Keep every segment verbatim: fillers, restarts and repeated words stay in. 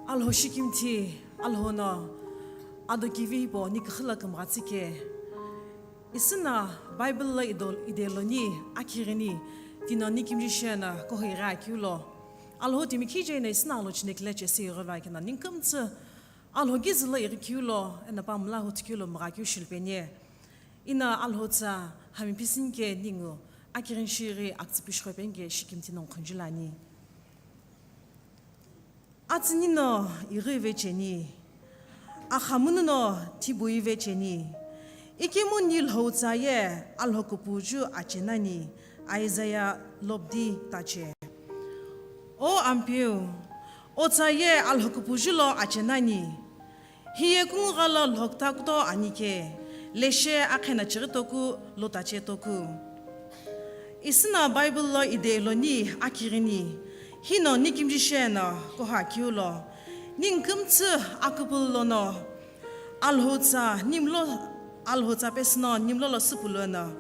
Alhou shikimthi, Alhou no ado kivi hipau ni küxü lo kümgha tsü ke. Isüna Bible lo ido-, ideloni, akighini, tino ni kimji shena, kohu ighi akeu lo. Alhou timi khije ina isüna Alhou chinekile chesi ighi va kina, ni kümtsü Alhou gizü lo ighi keu lo, ena pa mla huthu keu lo mgha keu shilpeni. Ina Alhou tsa hami pisini ke ningu, akighini shighi aktsü pishkho peni ke shikimthi nongu khunjulani. Atsüni no ighi vecheni, axamunu no thibu vecheni, ikemu ni lhou tsa ye Alhou kupuju achenani, Isaiah lobdi tache. O Ampeu, o tsa ye Alhou kupuju lo achenani, hiye kungugha lo lhokta kuto ani ke, leshe akhena chighi toku lo tache toku. Isüna Bible lo ideloni akighini, hino ni kimji shena kohu akeu lo, ni kümtsü akupulu lono, Alhou tsa nimlo, Alhou tsa pesüno nimlo lo süpulu no,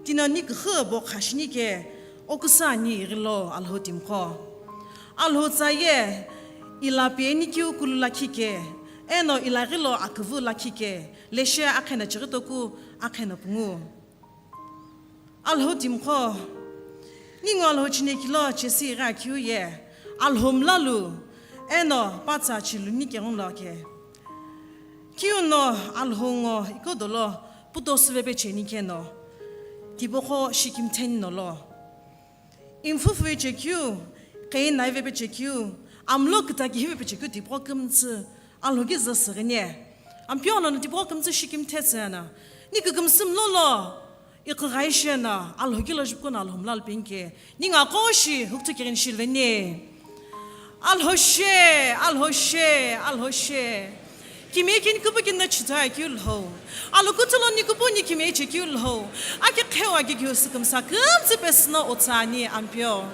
tino ni küxü bo khashini ke, okusa ni ighi lo Alhou timiqo. Alhou tsa ye, ila peni keu kulu lakhi ke, eno ila ghi lo akuvu lakhi ke, leshe akhena chighi toku akhena pungu. Alhou timiqo, ningu Alhou chinekilo chesi ighi akeu ye, Alhou mlalu, eno patsa chiluni keghengu lo ke. Keu no Alhou ngo iko dolo puto süve pecheni keno, tipaqo shikimtheni nolo. Imfufu ichekeu, qeinai vepechekeu, amlo kütaki hi vepechekeu tipaqo kümtsü, Alhou ghi züsüghini. Ampeu no tipaqo kümtsü shikimthe tsüna. Ni kükümsü mlolo, iqghai shena, Alhou ghi lo jupuko no Alhou mlalu peni ke. Ningu aqo shi, hukuthu kighini shilveni. Alhou she, Alhou she, Alhou she. Kimiye kini kupu kini na chitha keu lhou. Alhou kuthu lo ni kupu ni kimiye che keu lhou. Aki qhewa ki keu sükümsa kümtsü pesüno otsani Ampeu.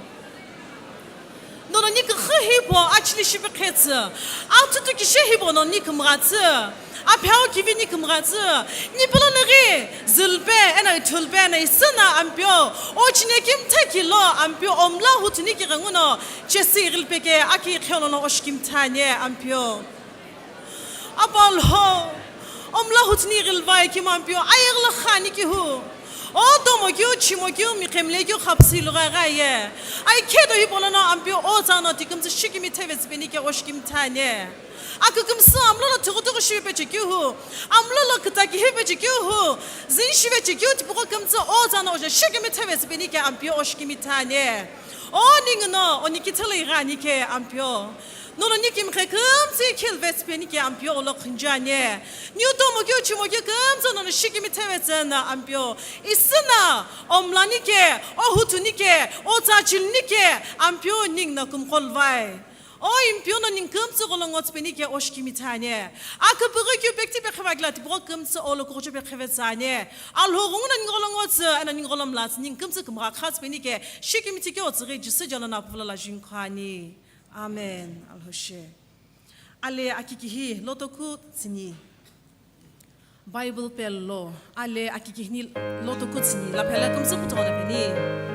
Nono ni küxü hipau achili shipe qhetsü. Athutu kishe hipau no ni kümghatsü. Apheo kivi ni kümghatsü. Ni pelo naghi zülpe, ena ithulpe, ena isüna Ampeu. O chinekimthe kilo Ampeu, o mla hutuni kighengu no. Chesi ighilpe ke, aki iqheo lono o shikimthani Ampeu. Apo Alhou, o mla hutuni ghilvai kemu Ampeu, ayeghülo khani kihu. O tomo keu, chimo keu, miqhemle keu, khapsüi lugha ghaye. Ai khedo hipau lono Ampeu, o tsa no tikümtsü shikimitheve tsüpeni ke o shikimthani. Akükümsü amlo lo thughuthughu shive peche keu hu. Amlo lo kütaki hi peche keu hu. Zin shive che keu tipaqo kümtsü o tsa no oje shikimitheve tsüpeni ke Ampeu o shikimithani. O ningu no, o ni kithelo ighani ke Ampeu. Nono ni kimghe kümtsü khilve tsüpeni ke Ampeu olo khunjani. Ni utomo keu chimo keu kümtsü nono shikimitheve tsüna Ampeu. Isüna, o mlani ke, o hutuni ke, o tsa chiluni ke, Ampeu ningu no kumqo luvai. O Ampeu no ningu kümtsü gholo ngo tsüpeni ke o shikimithani. Aküpüghü keu pekti pekheva kila tipaqo kümtsü olo kughucho pekheve tsüani. Alhou ghungu no ningu gholo ngo tsü, ena ningu gholo mla tsü, ningu kümtsü kümgha kha tsüpeni ke shikimithi ke o tsüghi Jisü jalo no apuvula la jinkhuani. Amen. Alhou she. Ale akikihi lotoku tsüni. Bible pelo. Ale akikihi ni lotoku tsüni. Laphela kümtsü puthogho na peni.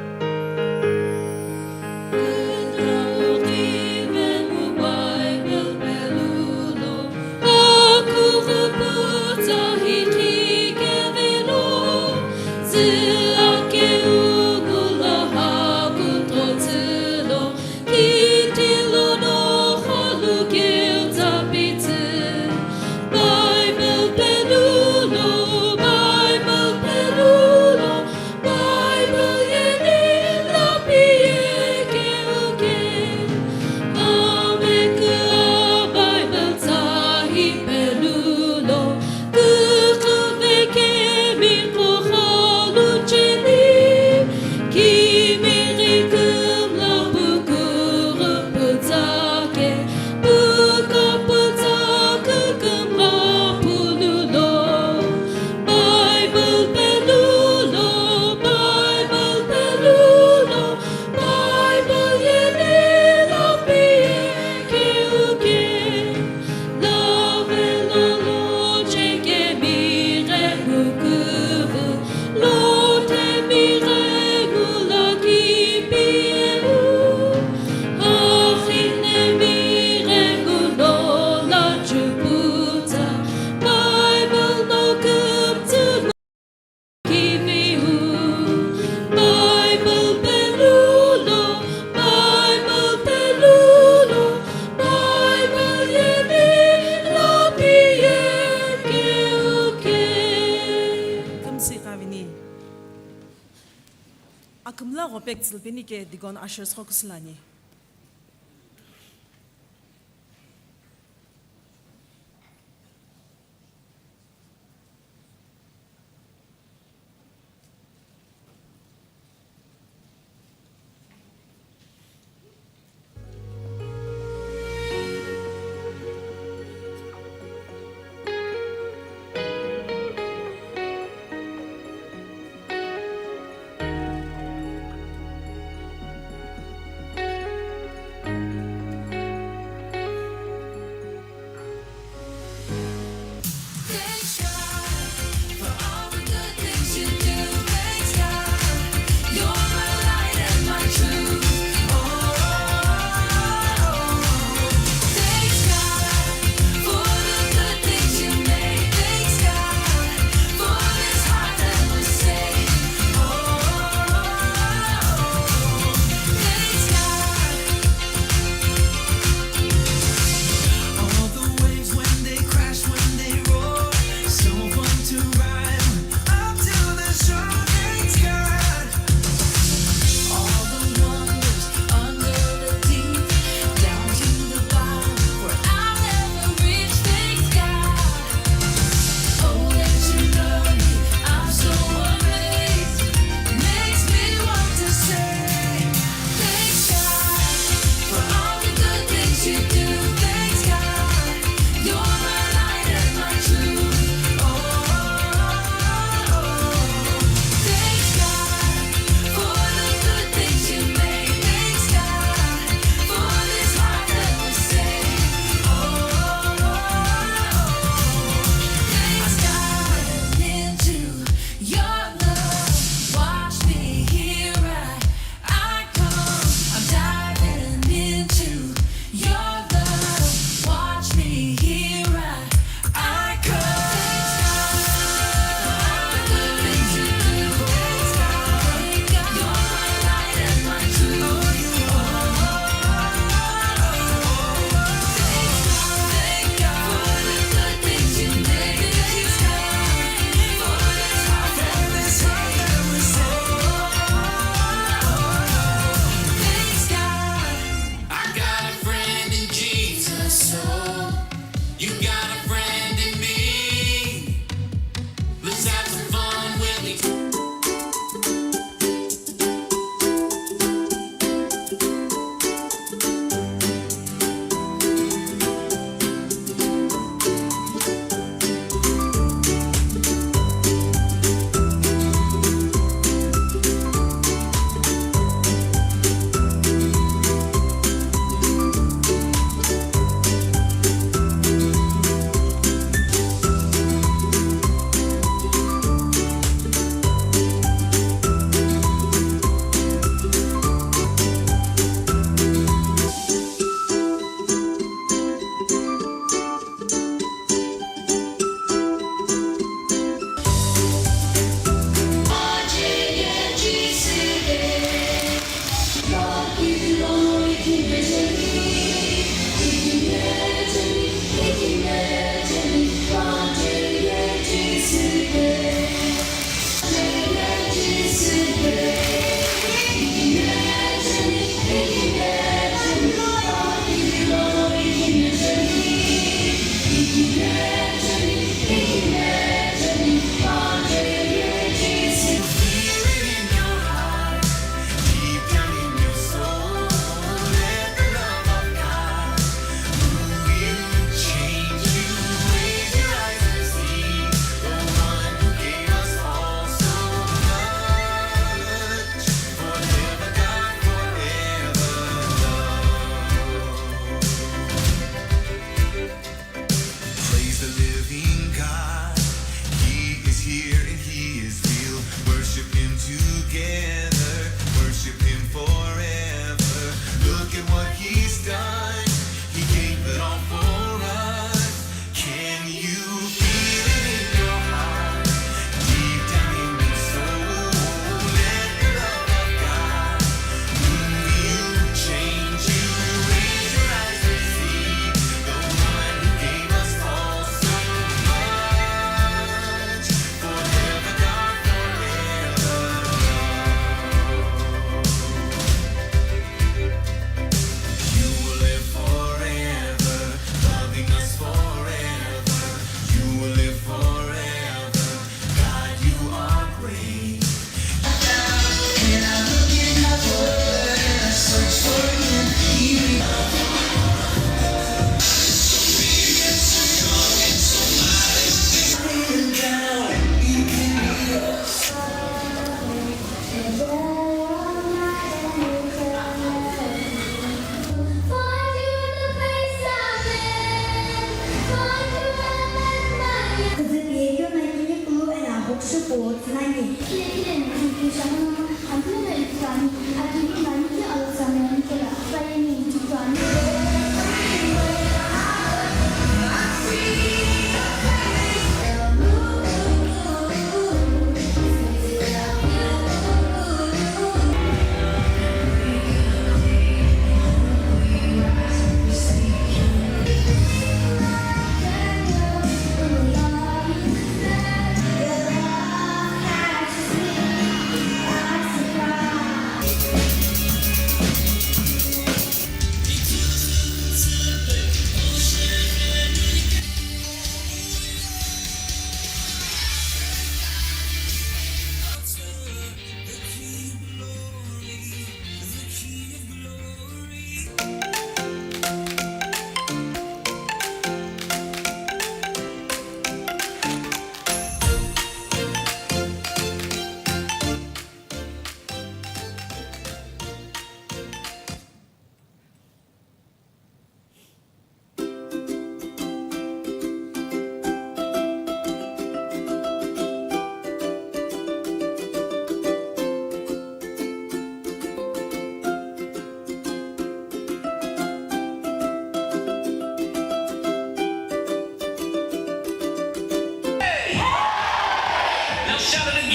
Pektsülpeni ke deacon ushers qo küsülani.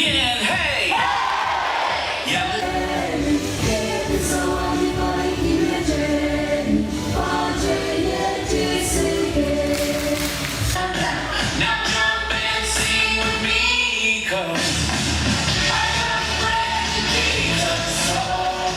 And hey! Yeah. Now jump and sing with me, 'cause I got bread to keep us all.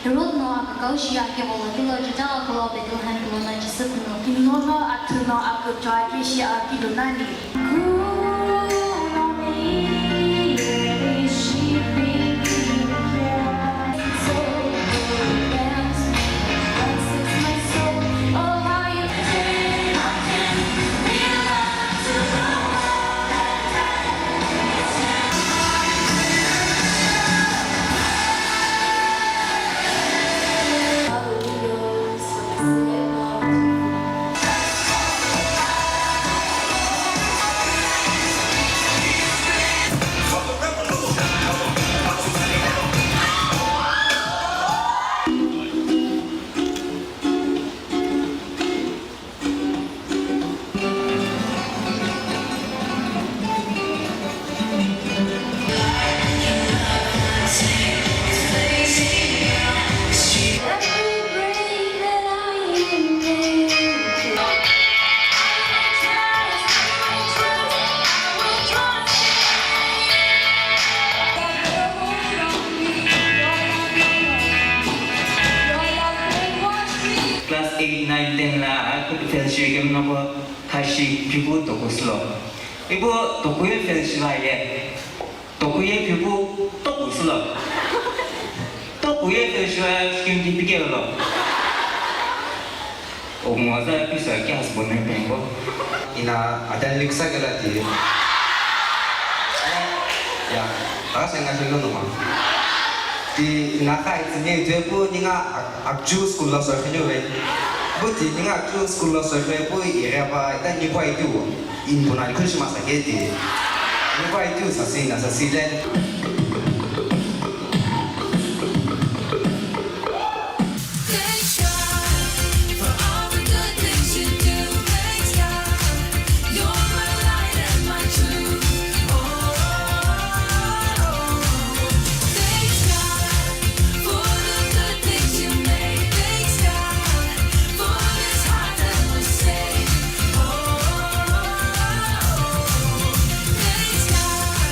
Herod no akakau shi akigho lo kilo Juda kilo Bethlehem kilo no Joseph no. Kinono athu no akucho akeu shi akilu nani. Class eight, nine, ten la aku fail shikemnaqo. Khashi phipu toku sülo. Ipu toku ye fail shiva ye. Toku ye phipu toku sülo. Toku ye fail shiva ye shikimti pikelo. Omoza pisa kya sbone pengo. Ina adan liksa gela ti. Ya, asa nga silo noma. Ti ina kai tsine je pu ninga Akchu school lo soikhinu ve. Pu ti ninga Akchu school lo soikhe pu area pa ita ni pa itu. In puna Christmas ake ti. Ni pa itu sasi na sasi le. Thanks God for all the good things you do. Thanks God, you're my light and my truth. Oh, thanks God. For the good things you made, thanks God. For this heart that was saved, oh, thanks God.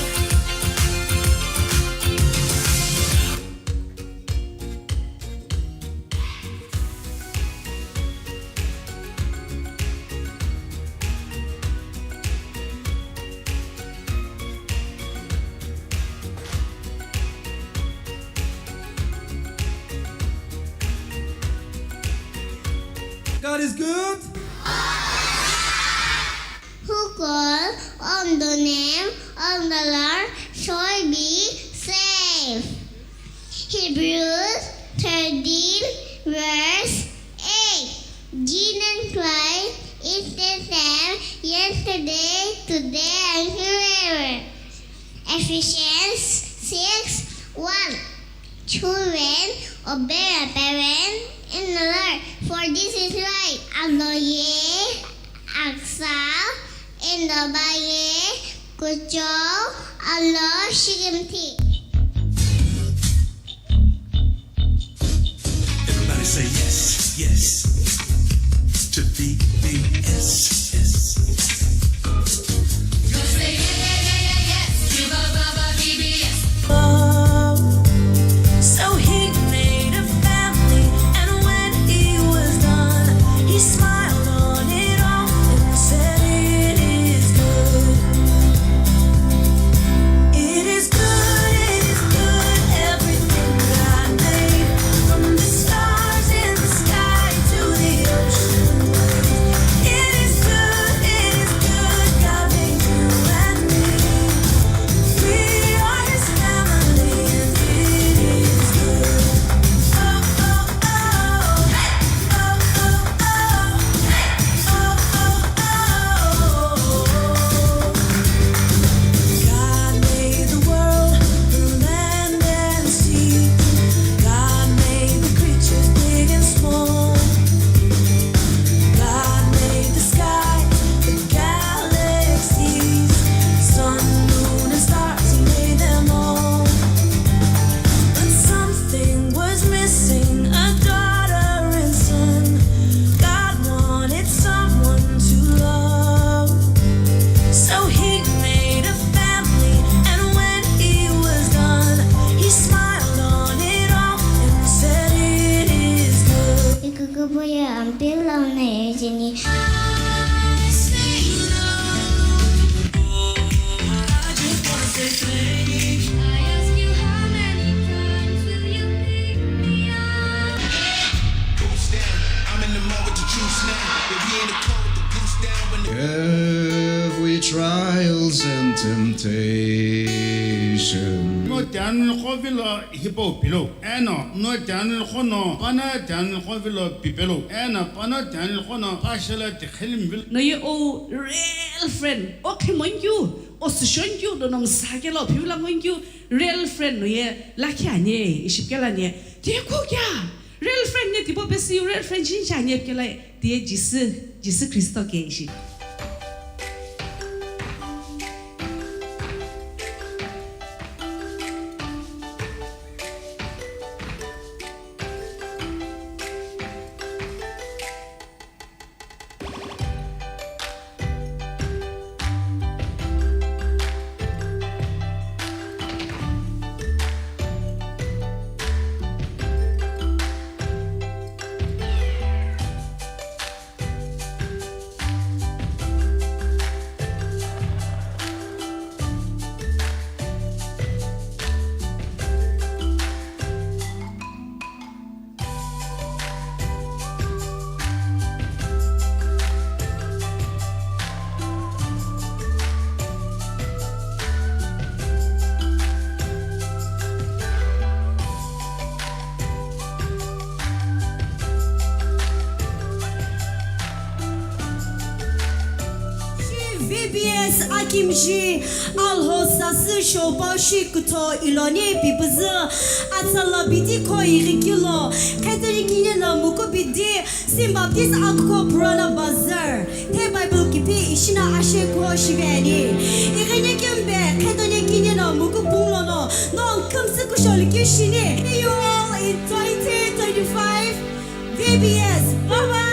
God is good. Who call on the name of the Lord shall be saved. Hebrews thirteen, verse eight. Jesus Christ is the same yesterday, today, and forever. Ephesians six one. Children, obey your parents in the Lord, for this is right. Aloye, aksa, endobaye, kucho, alo, shigimti. Everybody say yes, yes to V B S, yes. So he made a family, and when he was done, he smiled on it all and said, "It is good." It is good, it is good, everything God made, from the stars in the sky to the ocean waves. It is good, it is good, God made you and me. We are his family and it is good. Oh, oh, oh, hey, oh, oh, oh, hey, oh, oh, oh. God made the world, the land and sea. God made the creatures big and small. God made the sky, the galaxies, sun, moon, and stars, he made them all. But something was missing, a daughter and son. God wanted someone to love. So he made a family, and when he was done, he smiled on it all and said, "It is good." Ikukubuya ampilo na ejini. Every trials and temptation. No tyanulqo vilo hipau pilo. Eno no tyanulqo no pana tyanulqo vilo pipelo. Eno pana tyanulqo no pashala tikhilim vilo. No ye o real friend. O khimonkyu, o sishonkyu, no no msakelo phivila ngonkyu. Real friend no ye lakhi ani, ishipkela ani. Ye ko kya? Real friend ne tipo pesi real friend chincha ani pkela. Tiye Jisü, Jisü Kristo ke ishi. V B S akimshi Alhou sasü shopau shi kutho iloni pipüzü atsala bidi kho ighikilo kheteri kini lo muku bidi St. Baptist Akuko Purana Bazar the Bible kipi ishina ashe kho shive ani. Ighine kembe khetoni kini lo muku punglono no kümsü kusholu kishini. See you all in twenty twenty-five. V B S. Bye bye.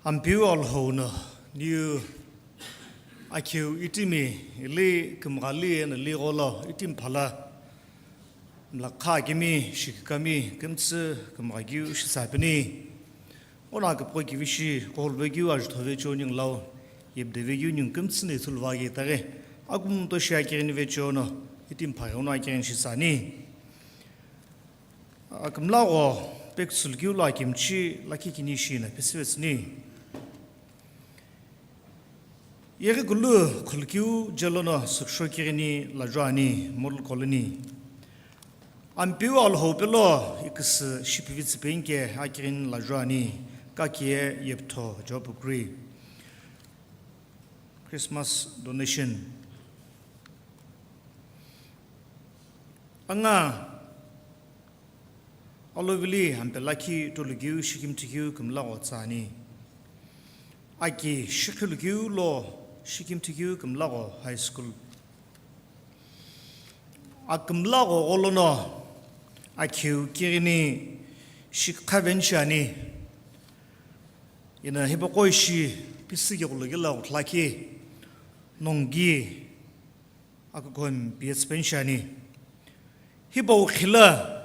Ampeu Alhou no niu akhiu itimi ili kümghali eno ligho lo itimi phala mlakha akimi shikikami kümtsü kümgha keu shitsa pini. Ono aküpüqo kivishi kohuluvekeu ajutho vecheo ningu lau yepde vekeu ningu kümtsü no ithulu vaghi itaghi akumutoshi akighini vecheo no itimi phaghi ono akighini shitsani. Akümlagho peküsülukeu lo akimchi lakhi kini ishi no pesüvetsüni. Yeghikulu khulukeu jelono süksho kighini lajua ani, Model Colony. Ampeu Alhou pelo iküsü shipivitsü penike akighini lajua ani, kakiye yeptho Job Kri. Christmas donation. Anga Alovili ampe lakhi tolukeu shikimthikeu kümlagho tsüani. Aki shikhilukeu lo shikimthikeu kümlagho high school. Akümlagho gholono akhiu kighini shikha veni shiani. Ina hipaqo ishi pisü keghulo kela ghuthlakhi nongi akukhon P S pension ani. Hipau khila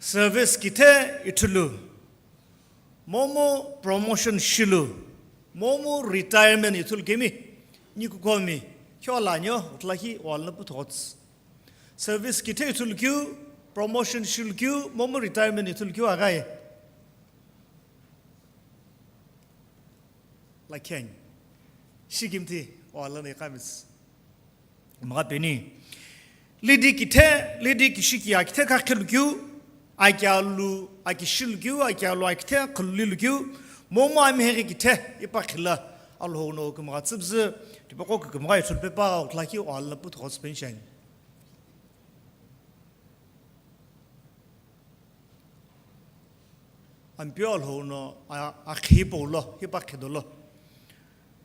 service kithe ithulu, momu promotion shilu, momu retirement ithulu kemi, nikukhomi, khiola nyo, utlaki walna puthots. Service kithe ithulu kiu, promotion shilu kiu, momu retirement ithulu kiu agai. Lakhen. Shikimthi, o Allah na ikamis. Mga peni. Lidi kithe, lidi kishiki akithe kakhilu kiu, akialu, akishilu kiu, akialu akithe khullilu kiu, momu amheri kithe, ipakhila, Alhou no kumga tsibzi, tipako kumga ithul pepa, utlaki, o Allah put hotspen shine. Ampeu Alhou no a, akhi hipau lo, hipakhi dolo.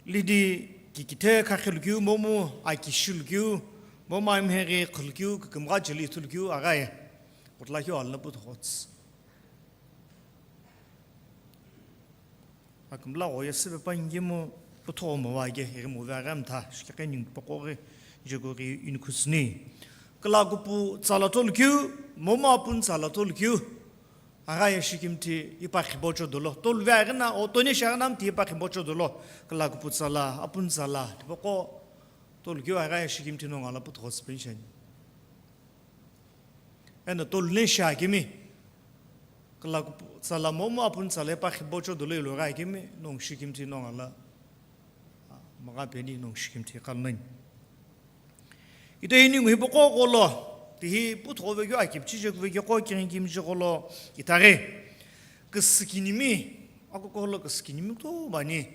Lidi kikithe khakhilu kiu, momu akishilu kiu, momu amheri khulu kiu, kikimgha chili ithulu kiu, agaye. Kutla kiu alna puthots. Akümla ghoye sibe pangimu puthomo wage, iri move agamtha, shikeke ning pokore, jegori inkhusni. Kala kupu tsala tolu kiu, momu apun tsala tolu kiu. Agha ya shikimthi ipa khibocho dolo. Tolu ve aghina, o toni shaghina mthi ipa khibocho dolo. Kala kupu tsala, apun tsala, tipoko tolu kiu agha ya shikimthi no ngala put hotspen shani. Eno tolu ne shakimi. Kala kupu tsala momu apun tsala ipa khibocho dolo ilo gha kimi, nong shikimthi no ngala. Maga peni nong shikimthi kalnani. Ite hini ngu hipoko kolo, tihi putho vekyo akipchi je vekyo ko kirin kimji kolo, itare. Kisikinimi, ako kolo kisikinimi to bani.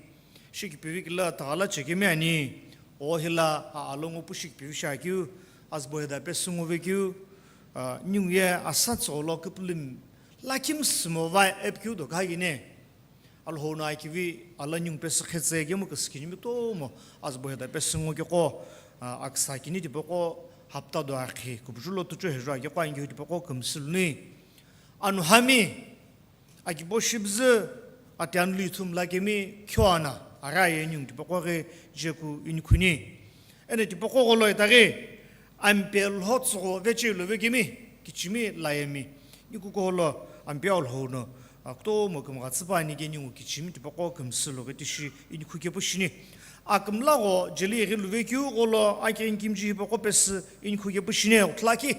Shikipivi kila tala chekemi ani, o hila a alongo pu shikipivi shakyu, azbo heda pe sungu vekyu, a, ningu ye asatso lo kiplim, lakim simo vai epkyu do kagine. Alhou no akivi ala ningu pesü khetse kemu kisikinimi tomo azbo heda pesü ngo keko, a, aksa kini tipoko hapta do akhi, kubuju lo tuchu hejo akeko angi tipoko kümsüluni. Anu hami, akibo shibzü, ati anuli ithum lakemi, kyo ana, ara ye ningu tipoko ghe jeku inikhuni. Ene tipoko golo itaghi, ampe lho tsügho vechelo vekemi, kichimi layemi. Nikuko lo ampe Alhou no, a, kutomo kümgha tsüpa ani ke ningu kichimi tipoko kümsü lo ghi tishi inikhu kepu shini. Akümla gho jeli ghi luvekeu golo akirin kimji hipoko pesü inikhu kepu shini, utlaki.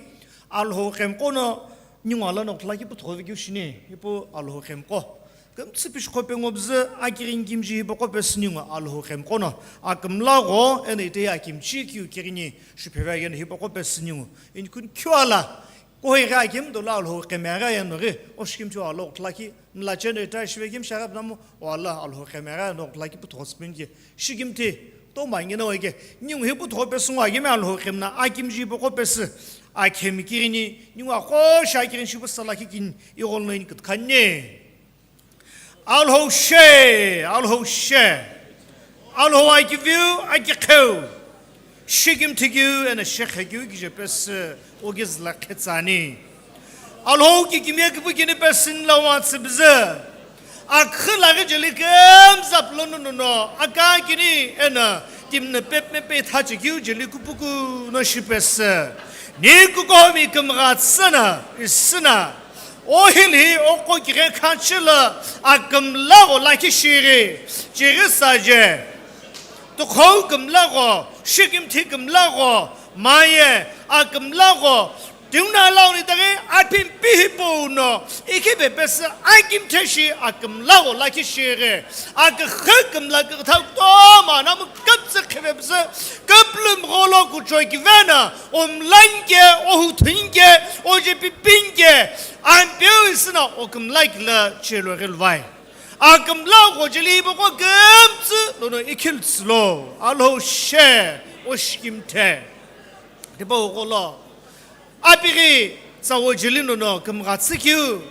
Alhou khemko no ningu ala no utlaki putho vekeu shini, ipu Alhou khemko. Kümtsü pishikho pengobzü akirin kimji hipaqo pesü ningu Alhou khemqo no akümla gho eno ite akimchi kiu kirini shipheve aghi no hipaqo pesü ningu. Inikun kyo ala kohighi akim dolo Alhou khemgha yeno ghi oshikimthi alo utlaki mla cheno ita shive kim shagha bnamu o ala Alhou khemgha yeno utlaki putho spin ki shikimthi tomo angi no ike ningu hiputho pesü ngo agimi Alhou khemna akimji hipaqo pesü akhemi kirini ningu akho shakirin shipu salaki kin igol no inikut khanne. Alhou she, Alhou she. Alhou akiviu, akikheu. Shikimthikiu, ena shekhekiu kije pesü, ogizla khetsani. Alhou kikimye kipu kini pesü nila wa tsibzü. Aküxü laghi jeli kümzap lono nono, akakini eno timi no pepme pe thachi keu jeli kupuku no shipesü. Ni kukomi kümgha tsüna, isüna. O hili hi oko kighe khachi lo akümlagho lakhi shiri, chiri saje. Tukhou kümlagho, shikimthi kümlagho, maye akümlagho, Tinguna launi taghi apimpi hipau no, ikhi pepesü akimthe shi akümlagho lakhi shiri. Aküxü kümla kükütha kutomo anamu küptsü khipepesü, küplüm gholo kuchoi kivena, omlan ke, ohuthun ke, oje pipin ke, Ampeu isüna okümla kila chelo ghilvai. Akümlagho jeli boko kümtsü lono ikhiltsü lo, alo she, oshikimthe. Tipau gholo. Apighi tsawo jeli nono kümgha tsükeu.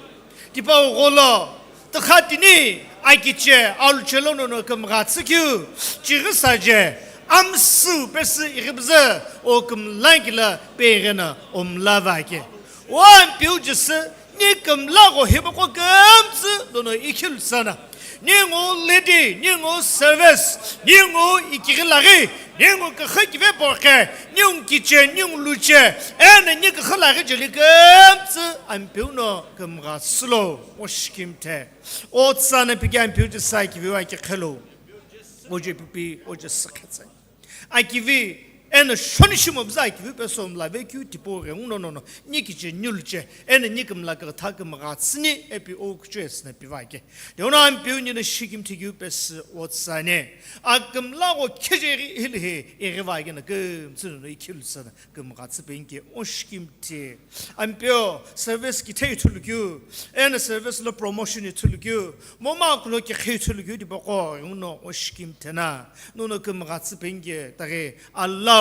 Tipau gholo. Tükha tini akiche aluche lono no kümgha tsükeu. Chighi saje. Amsü pesü ighibzü o kümlangila peghena omlava ke. O Ampeu jisü Ni kümlagho hipaqo kümtsü lono ikhilu tsüna. Ningu lady, ningu service, ningu ikighilaghi, ningu küxü kive porqhe, ningu kiche, ningu luche, eno ni küxülaghi jeli kümtsü Ampeu no kümgha tsülo, oshikimthe. O tsüna piki Ampeu jisü akiviu akiqhelo. Oje pipi, oje sükhetse. Akivi, eno shoni shimo bza akivi pesü omlave keu tipau ghenguno nono, ni kiche, ni luche, eno ni kümla kükütha kümgha tsüni, epi o kuchesü na piva ke. Deono Ampeu nino shikimthi keu pesü o tsüne. Akümlagho khejeghi hilihi, eghiva kena kümtsü nono ikhilu tsüna. Kümgha tsüpeni ke oshikimthe. Ampeu service kithe ithulu keu, eno service lo promotion ithulu keu, momu kulo kikhe ithulu keu tipaqo, ghenguno oshikimthe na, nono kümgha tsüpeni ke taghi alau,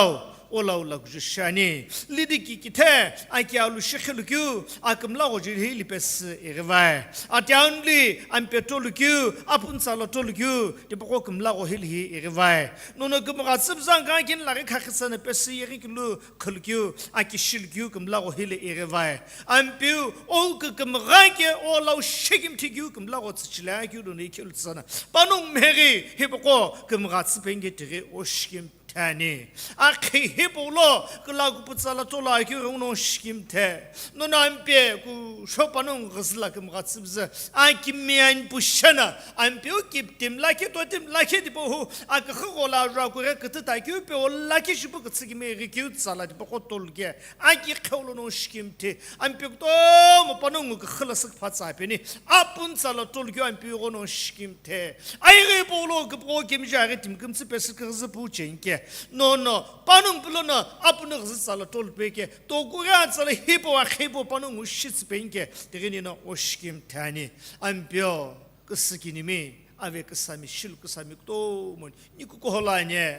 olau lakuju shani. Lady ki kithe, aki alu shikhilu keu, akümlagho jeli hili pesü ighivai. Ati aunli, Ampeu tolu keu, apuntsala tolu keu, tipaqo kümlagho hilihi ighivai. Nono kümgha tsüpzü nga kinlaghi khakhi tsüna pesü yeghi kilu, Khülukeu, akishilukeu kümlagho hili ighivai. Ampeu, o kükümgha ke, o lau shikimthi keu kümlagho tsüchilakeu lono ikhilu tsüna. Panongu mheghi, hipaqo kümgha tsüpeni ke tighi oshikimthe ani. Akhi hipau lo, külakupu tsala tolo akeu ghenguno oshikimthe. Nono Ampeu, kusho panongu ghüzüla kümgha tsüpzü. Akimiani pushena, Ampeu kiptim lakhi, totim lakhi tipau hu, aküxü ghola ajo akughi kütü takeu pe o lakhi shipu kütsü kimi ghi keu tsala tipaqo tolu ke. Aki kheu lono oshikimthe. Ampeu kutomo panongu küxü la sükpha tsapeni. Apuntsala tolu keu Ampeu ghono oshikimthe. Aighi paulo küpaqo kemija ghi timi kümtsü pesü küxü pu chenke. Nono, panongu pulono apunu ghüzü tsala tolu peke. Tokughi atsala hipau akhi hipau panongu shitsüpeni ke. Tighi nino oshikimthe ani. Ampeu. Küsükinimi, ave küsami, shilu küsami kutomo, ni kukuholo ani.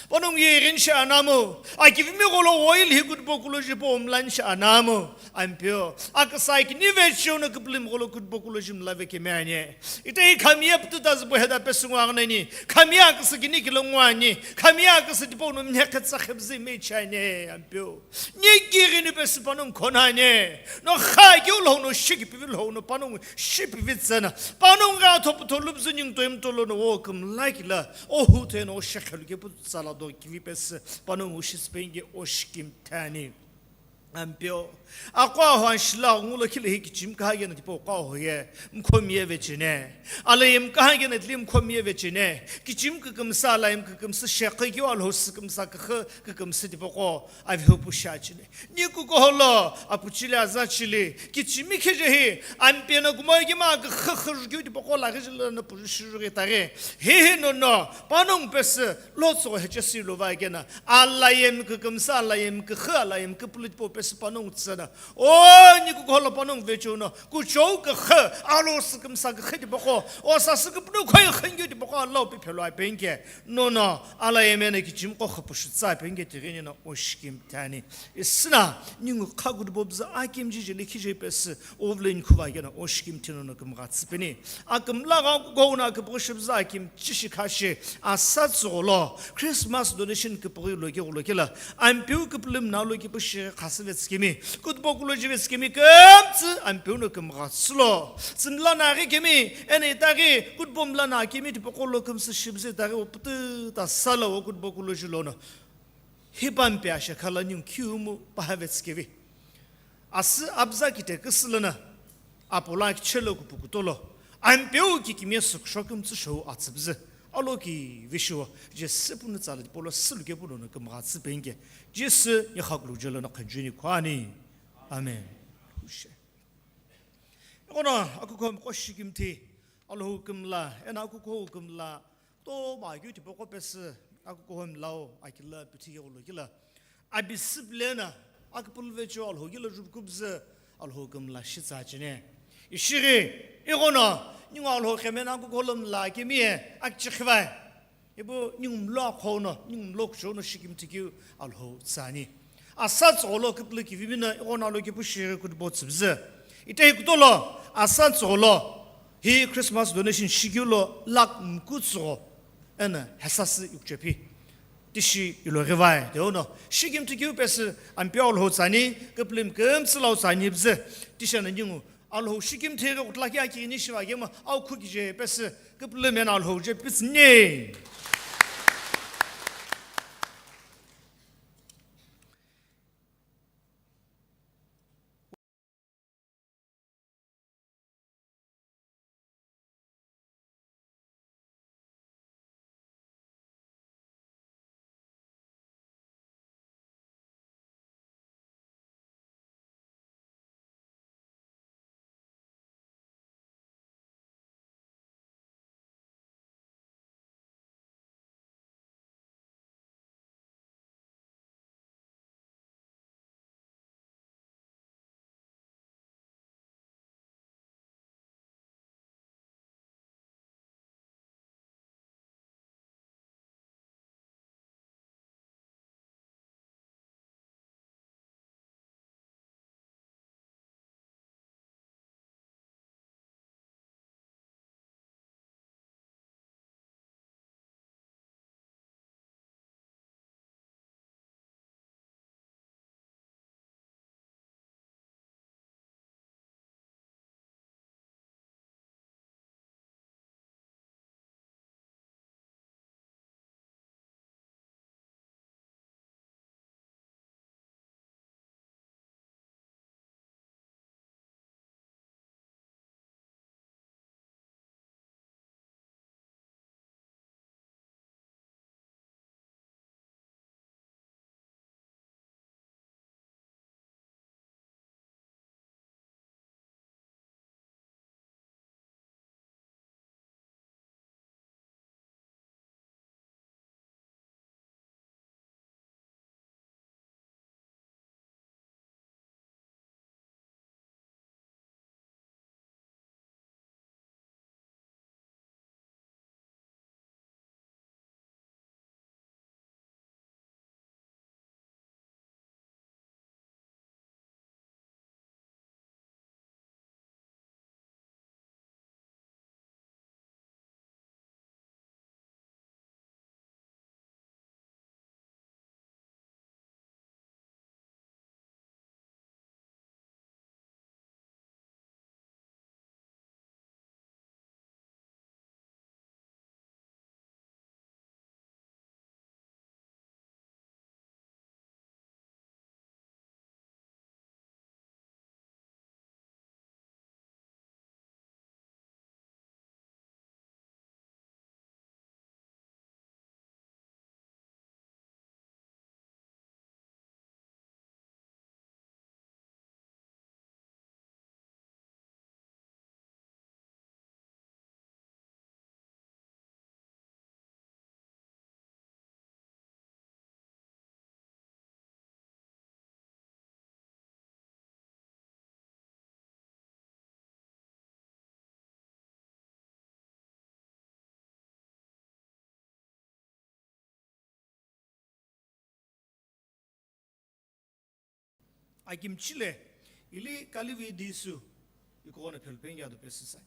Panongu ye ighini shi anamu, akivimi gholo oil hi kutbo kulo jipo omlani shi anamu, Ampeu. Aküsa akini vecheo no küpülümi gholo kutbo kulo jimla vekemi ani. Ite hi khami ye pututa zübo heda pesü nguaghi nani, khami ye aküsa kini kilo nguani, khami ye aküsa tipau no mnekhe tsakhe bzü mechi ani, Ampeu. Ni kighini pesü panongu khonani. No kha keu lhou no shikipivi lhou no panongu shipivi tsüna. Panongu gha thopu tholu bzü ningu toi mtolo no o kümlakila. O hu toi no o shekhelu ke pu tsala do kivi pesü panongu shitsüpeni ke oshikimthe ani. Ampeu. Aqo aho anshila ngulo khilo hi kichimi kaha kena tipaqo aho ye. Mkhomi ye vechene. Alayem kaha kena tili mkhomi ye vechene. Kichimi kükümsü alayem kükümsü shekhe keu alhou sükümsü küxü kükümsü tipaqo. Avihu pu shi achini. Ni kukuholo, apuchili, azachili, kichimi kheje hi, Ampeu no kumo kima küxü xürükeu tipaqo laghi jilo no puju shirughi taghi. Hihi nono, panongu pesü, lo tsügho heche silo va kena. Alayem kükümsü, alayem küxü, alayem küpülü tipau pesü panongu tsüna. O, ni kukuholo panongu vecheo no, kuchou küxü, alo sükümsü küxü tipaqo. O sasü küpünü khoi khünkeu tipaqo, alau piphelo apeni ke. Nono, alayem eno kichimi qo xüpüshu tsü apeni ke tighi nino oshikimthe ani. Isüna, ningu kha kutbo bzü akimji jeli khije pesü, ovuleni khuva kena oshikimthe nono kümgha tsüpeni. Akümlagho kukuhou no aküpüxü shi bzü akimchi shi khashi, asa tsügholo, Christmas donation küpüxü lo ke ghulo kela, Ampeu küpülümi na lo kipu shi khasü Tsikemi, kutbo kulo jive tsikemi kümtsü Ampeu no kümgha tsülo. Tsümla na ghi kemi, eno itaghi kutbo mla na kemi tipaqo lo kümsü shibzü itaghi upütü ta sala wo kutbo kulo jilo no. Hipampe ashe khala ningu kiumu pahave tsikevi. Asü abza kite küsü lana, apola kichelo kupu kutolo. Ampeu kikimiye süksho kümtsü shou atsübzü. Alo ki vishuo, Jisü punu tsala tipolo sülu kepu lono kümgha tsü penge. Jisü ye khakulu jelo no khanjuni kwani. Amen. Hushe. Ekono akuko mko shikimthi, Alhou kümla, ena akuko kümla, to ba yu tipaqo pesü, akuko mlao, akila pithi yolo kila. Abisip lena, akupulve cho Alhou kila jupkubzü, Alhou kümla shitsa chine. Ishighi, igono, ningu Alhou kemena kukolom la kemiye, akchikhivai. Ibu ningu mlo akhono, ningu mlo kuchono shikimthi kiu Alhou tsani. Asa tsolo kiplu kivimina, igono alo kipu shighi kutbo tsibzü. Ite hi kutolo, asa tsolo, hi Christmas donation shikiu lo lak mku tsoro. Ena hesasi yukchepi. Tishi ilo rivai, de ono. Shikimthi kiu pesü, Ampeu Alhou tsani, kiplim kümtsü lau tsani bzü. Tishi ana ningu, Alhou shikimthi ghi kutla kia kini shiva gema, au khu kije pesü, kiplim ena Alhou je pitsni. Akimchile, ili kalivi disu, ikono phelpengya do pesisai.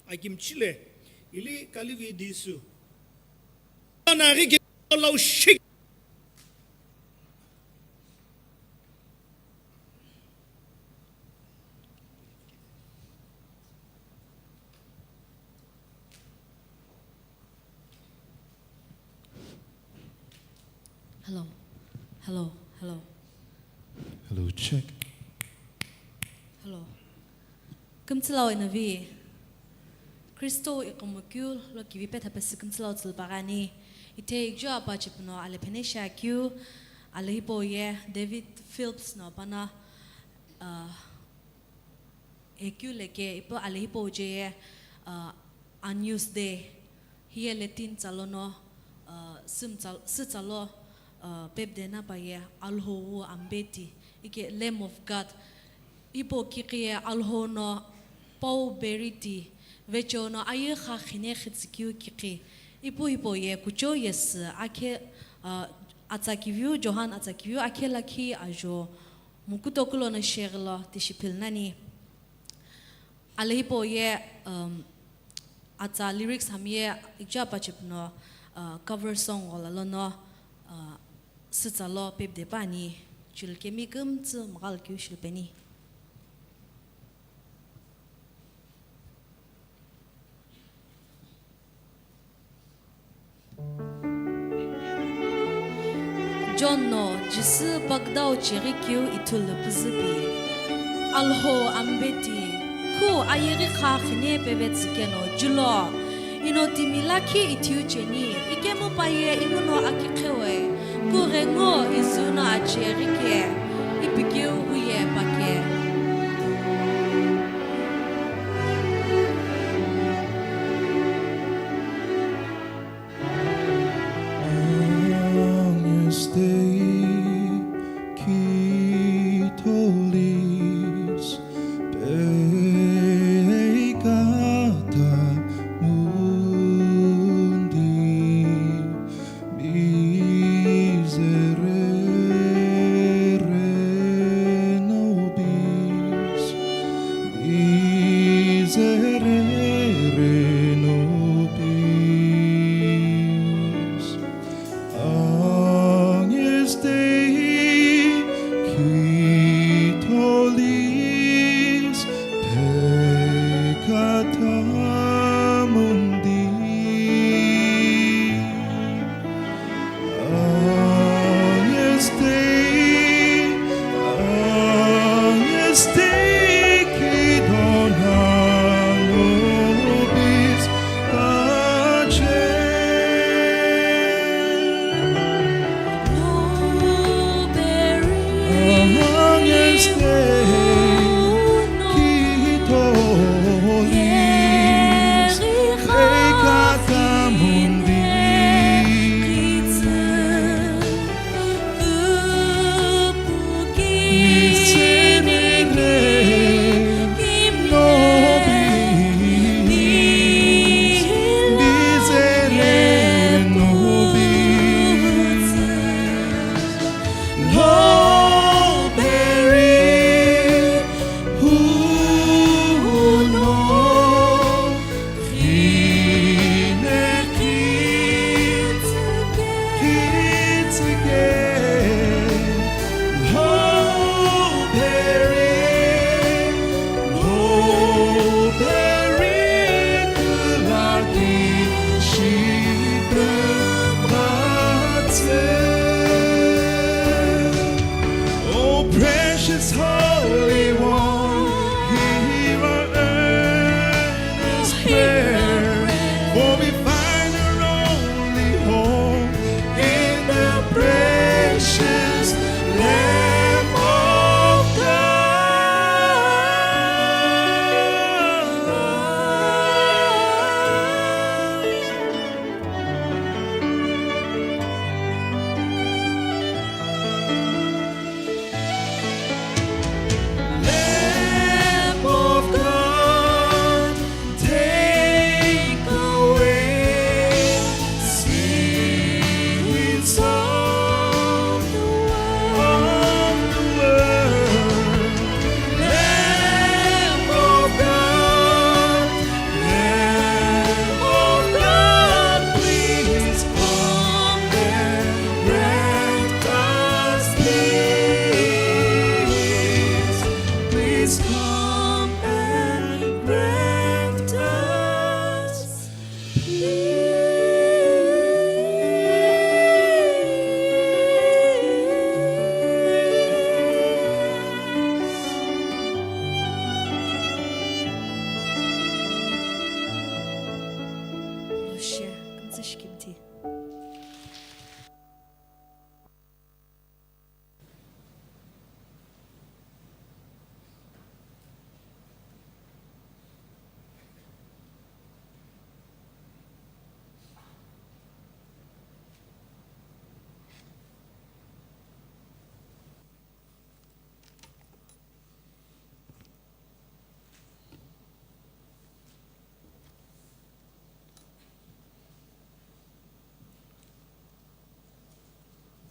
Akimchile, ili kalivi disu. Ana ri ke lau shik. Hello. Hello. Hello. Hello, check. Hello. Kümtsülau inavi. Kristo iqumukeu lo kivi petha pesü kümtsülau tsülpagani. Ithe ikjo apa chipuno alephene shiakeu, ale hipau ye David Phelps no pana, uh, Hekeu leke ipu ale hipau je ye, uh, Agnus Dei, hiye Latin tsa lono, uh, sümtsa-, sütsa lo, uh, pepde na pa ye Alhou ambeti, ike Lamb of God. Hipau kikhi ye Alhou no pau beriti, vecheo no aye kha khine khitsükeu kikhi. Ipu hipau ye kuchou yesü akhe, uh, atsa kiviu, Johan atsa kiviu akhe lakhi ajo Mukutoku lono sheghi lo tishi philnani. Ale hipau ye, um, atsa lyrics hami ye ikjo apa chipuno, uh, cover song ghola lono, uh, sütsa lo pepde pani, chulkemi kümtsü mghalkeu shilpeni. John no Jisü pagdau cheghi keu ithulu püzüpi. Alhou ambeti, khu ayeghi kha khine pevetsü keno julo. Ino timi lakhi ithiu cheni, ikemu paye inguno akikhewe. Kughengu izuno acheghi ke, ipikeu huye pake. Agnus Dei, qui tollis peccata mundi, miserere nobis, miserere nobis. Agnus Dei, qui tollis peccata mundi. Agnus Dei, Agnus Dei, qui dona nobis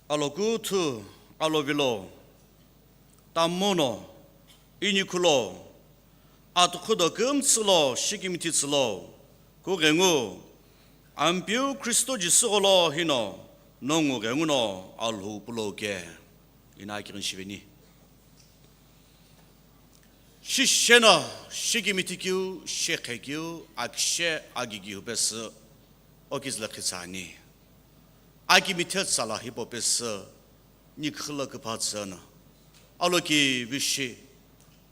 Alokuthu, alovilo, tamono, inikhulo, atukhudo kümtsülo, shikimithitsülo, kughengu, Ampeu Kristo Jisü gholo hino, nongu ghenguno Alhou pulo ke. Ina akighini shiveni. Shisheno, shikimithikiu, shekhekeu, akishe, agigihu pesü, okizla khitsani. Akimithe tsala hipau pesü, nikhila küphatsüna. Aloki vishi,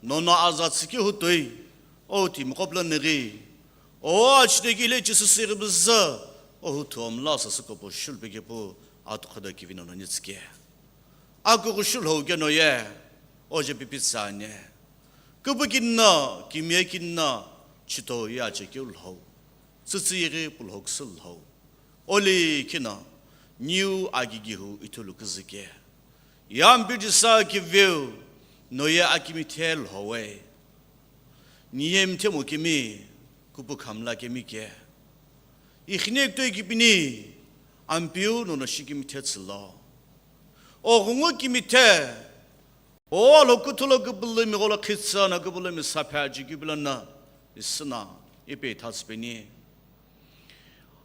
nono aza tsiki hutoi, o timiqo pla nighi, o achideki ile chisüsü ribizü, o huthu omla sasü kopo shulpe kepu, atukhoda kivi nono nitsike. Akughu shulhou keno ye, oje pipitsane. Kübükünno, kimyekinno, chito ye achekeu lhou. Tsütsü yeghi pulhou ksü lhou. Oli kino, niu agigihu ithulu küzüke. Yampi jisa kiveu, noye akimithe lhowe. Niye mthemu kimi, kupu khamla kemi ke. Ikhine ktoi kipini, Ampeu nono shikimithe tsülo. O ghungu kimithe, o alokuthulo küpülümi gholo khitsüna küpülümi saphe aji küpülana, isüna, ipe thatsüpeni.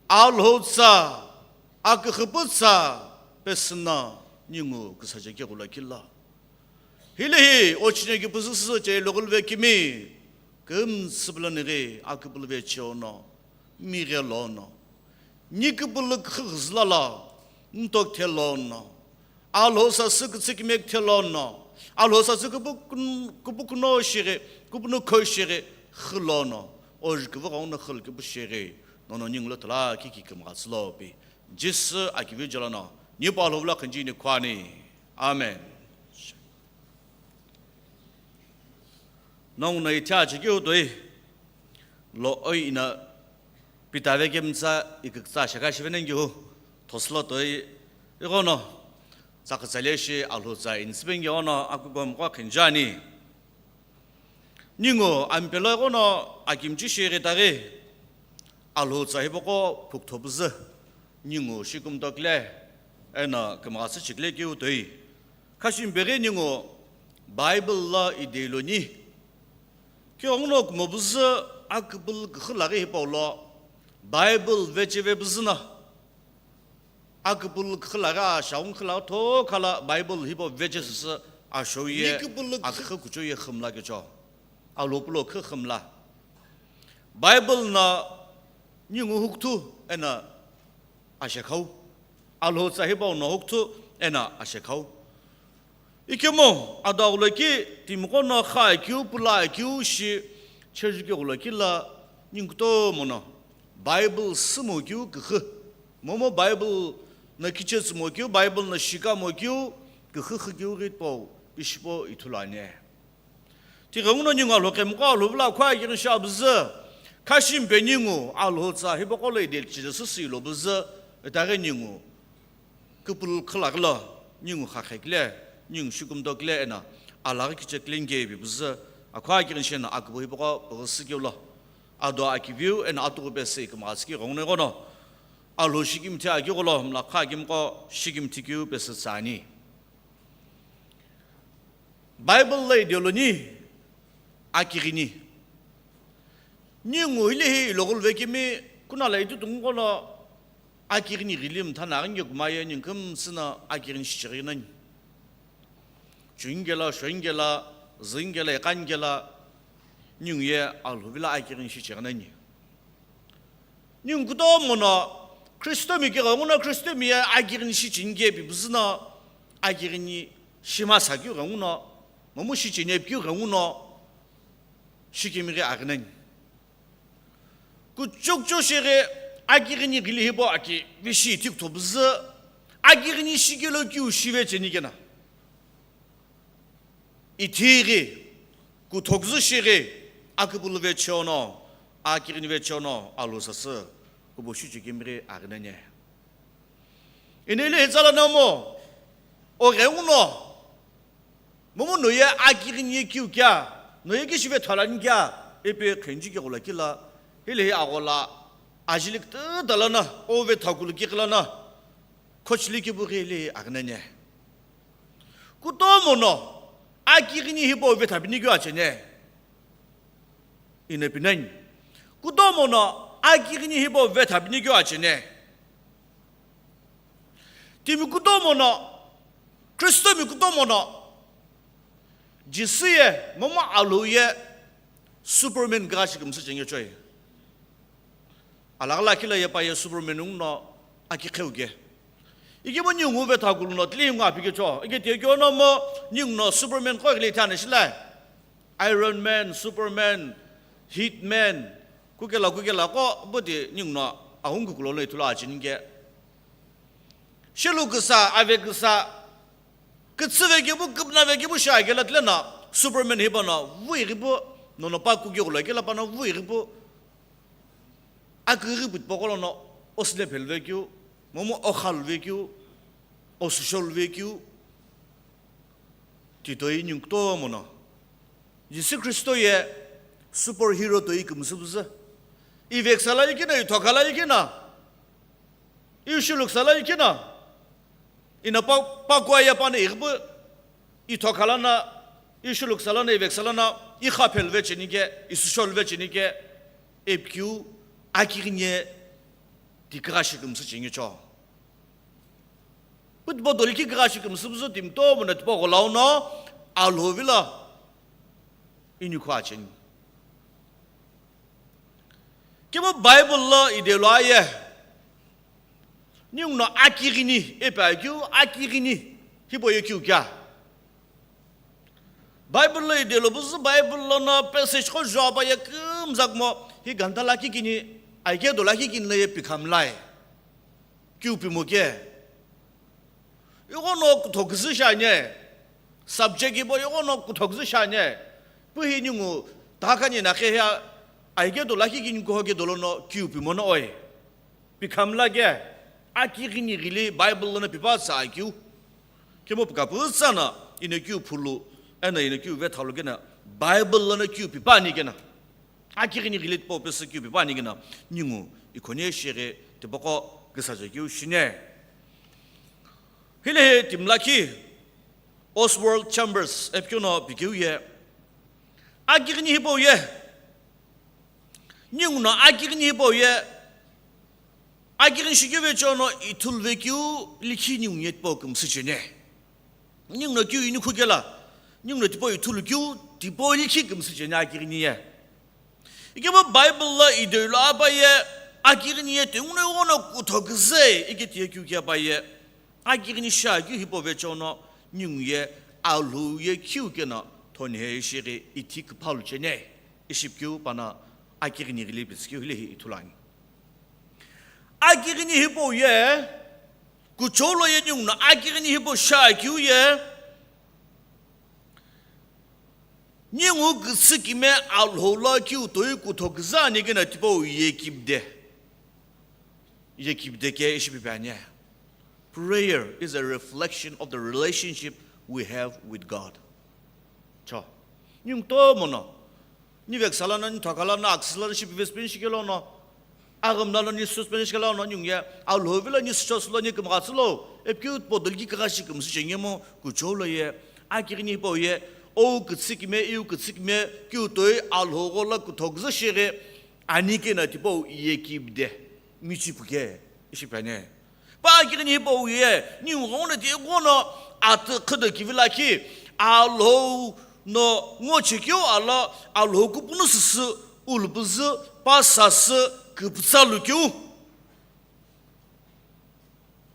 Alhou tsa, akükhüpü tsa, pesüna, ningu küsache keghula kila. Hilehi, ochine kipüzüsü che logulve kimi, kümtsüpüla nighi, aküpülüve cheono, mighe lono. Niküpülü khüghüzlala, ntokthe lono. Alhou sasü kütsükimekithe lono. Alhou sasü küpükün-, küpüküno shighi, küpünükho shighi, khü lono. Ojuküvü ghenguno khülküpü shighi, nono ningulo tala kiki kümghatsülo pi. Jisü akivi jolono, nipu Alhou vla khinjini khwani. Amen. Nongu no ithi achekeu toi, lo oi ina pitave kemtsa iküksa shaka shivenengihu, thoslo toi, ighono, tsakütsale shi Alhou tsa insipengiono akukomqo khinjani. Ningu ampelo ighono akimchi shighi taghi, Alhou tsa hipaqo phuktho püzü, ningu shikumtokle, eno kümgha sü chikle keu toi. Khashimbe ghi ningu Bible lo ideiloni. Kighenguno kumo püzü aküpülü kükhü laghi hipau lo, Bible vecheve püzü na. Aküpülü kükhü laghi ashaung khüla thokhala Bible hipau veche süsü ashou ye, akükhü kuchou ye khümla kecho. Alopulo khü khümla. Bible na ningu hukthu ena ashekhau. Alhou tsa hipau no hukthu ena ashekhau. Ikemu, adaghulo ki timiqo no kha keu, pula keu shi, chejukeghulo kila, ningu kutomo no Bible sümo keu kükhü. Momu Bible no kichetsümo keu, Bible no shikamo keu, kükhü khü keu ghi pau, pishipo ithulu ani. Tighenguno ningu Alhou kemqo Alhou vla khua kighi shi abüzü, khashimbe ningu Alhou tsa hipaqo lo idel chile süsü ilo büzü, itaghi ningu küpülü khülakülo, ningu khakhekile, ningu shikumtokile eno, alaghi kichekile nge ipi püzü, akhua kighi shi eno aküpü hipaqo püghü sü keu lo. Ado akiviu eno atughu pesü ikümgha tsükeu ghenguno ighono, Alhou shikimithe akeu gholo, mlakha akimqo shikimithe keu pesü tsüani. Bible lo ideiloni akighini. Ningu hilehi iloghulve kemi kunala itutu ngu gholo akighini ghili mthana aghi nge kumaye ningu kümtsü no akighini shichighi nani. Chungu kelo, shongu kelo, züngu kelo, iqangu kelo, ningu ye Alhou vla akighini shichighi nani. Ningu kutomo no Kristomi kighenguno Kristomi ye akighini shicheni kepi püzü no akighini shimasa keu ghenguno, momu shicheni epi keu ghenguno, shikemi ghi aghinani. Kuchou kuchou shighi akighini ghili hipau aki vishi ithikutho püzü, akighini shikelo keu shive cheni kena. Ithighi, kuthokzü shighi, aküpülü vecheono, akighini vecheono, Alhou sasü, kubo shuchekemi ghi aghinani. Inile hitsala nomu, o ghenguno, momu noye akighini ye keu kea, noye ki shive thalani kea, ipi khenji keghola kila, hilehi aghola, ajili kütüta lana, o ve thakulu kighi lana, Khochili kipu ghili aghinani. Kutomo no akighini hipau vetha pini keu acheni. Ina pinani. Kutomo no akighini hipau vetha pini keu acheni. Timi kutomo no, Kristomi kutomo no, Jisü ye, momu Alhou ye, Superman gha shi kümsü chengechoi. Alaghi lakhi lo ye pa ye Superman ngu no aki kheu ke. Ikemu ningu vetha kulu no tili ngu api kecho. Ike tie keu no mo ningu no Superman qo ghili thani shilai. Iron Man, Superman, Hitman, kukela kukela qo buti ningu no ahungu kulo no ithulu acheni ke. Shilu küsa, ave küsa, kütsü vekepu, küpna vekepu shi akela tile no, Superman hipa no, vu ighipu, nono pa kukeghulo kela pa no, vu ighipu, akighipu tipaqo lono, osile phelu vekeu, momu okhalu vekeu, osusholu vekeu, titoi ningu kutomo no. Jisü Kristo ye superhero toi kümsü püzü. Iveksa la ikina, ithokha la ikina. Ishuluksa la ikina. Ina pa, pakua ya pani ighipu. Ithokha lana, ishuluksa lana, iveksa lana, ikha phelu vecheni ke, isusholu vecheni ke, epikeu, akighini ye, tikigha shi kümsü chengecho. Pu tipau doli kigha shi kümsü püzü timi kutomo no tipau gholau no Alhou vilo inikhu acheni. Kemu Bible lo idelo aye. Ningu no akighini, ipi akeu akighini, hipau ye keu kea. Bible lo idelo püzü Bible lono passage qo juapa ye kümzakmo, hi ganda lakhi kini, aike do lakhi kini lo ye pikhamlai. Keu pimo ke. Ighono kuthoküzü shiani. Subject ipo ighono kuthoküzü shiani. Pu hi ningu takhani na khe hia aike do lakhi kini koho ke dolono keu pimo no oi. Pikhamla ke, akighini ghili Bible lono pipa tsa akeu. Kemu pika pütsa na, ino keu phulu, ena ino keu vethalu kena, Bible lono keu pipa ani kena. Akighini ghili tipau pesü keu pipa ani kena, ningu ikhone shighi tipaqo küsaje keu shine. Hilehi timi lakhi, Oswald Chambers, epikeu no pikeu ye. Akighini hipau ye. Ningu no akighini hipau ye, akighini shikeu vecheono ithulu vekeu likhi ningu ye tipau kümsü cheni. Ningu no keu inikhu kela, ningu no tipau ithulu keu tipau likhi kümsü cheni akighini ye. Ikemu Bible lo idelo apaye, akighini ye tinguno ighono kuthoküzü, ike tiye keu kea paye. Akighini shiakeu hipau vecheono, ningu ye Alhou ye keu keno, thoni he ishi ghi ithi küphalu cheni, ishi pikeu pano akighini ghili püzükeu hilehi ithulu ani. Akighini hipau ye, kuchou lo ye ningu no akighini hipau shiakeu ye, ningu kütsü kime Alhou lo keu toi kuthoküzü ani kena tipau ye kipde. Ye kipde ke ishi pipe ani. Prayer is a reflection of the relationship we have with God. Cho. Ningu kutomo no. Ni veksa lono, ni thokha lono, aküsü lono, shi pivesi peni shike lono. Aghümla lo ni suspend shikelo no ningu ye, Alhou vilo ni sucho sülo ni kümgha tsülo, epikeu podoli kigha shi kümsü chengemu, kuchou lo ye, akighini hipau ye, ou kütsü kime, iu kütsü kime, keu toi Alhou ghola kuthoküzü shighi, ani kena tipau ye kipde, michipu ke, ishi piani. Pa akighini hipau ye, ningu ghenguno ti ghenguno atü khüdo kivi lakhi, Alhou no ngo chekeu alo, Alhou kupunu süsü, ulupüzü, pa sasü, küpütsa lukeu.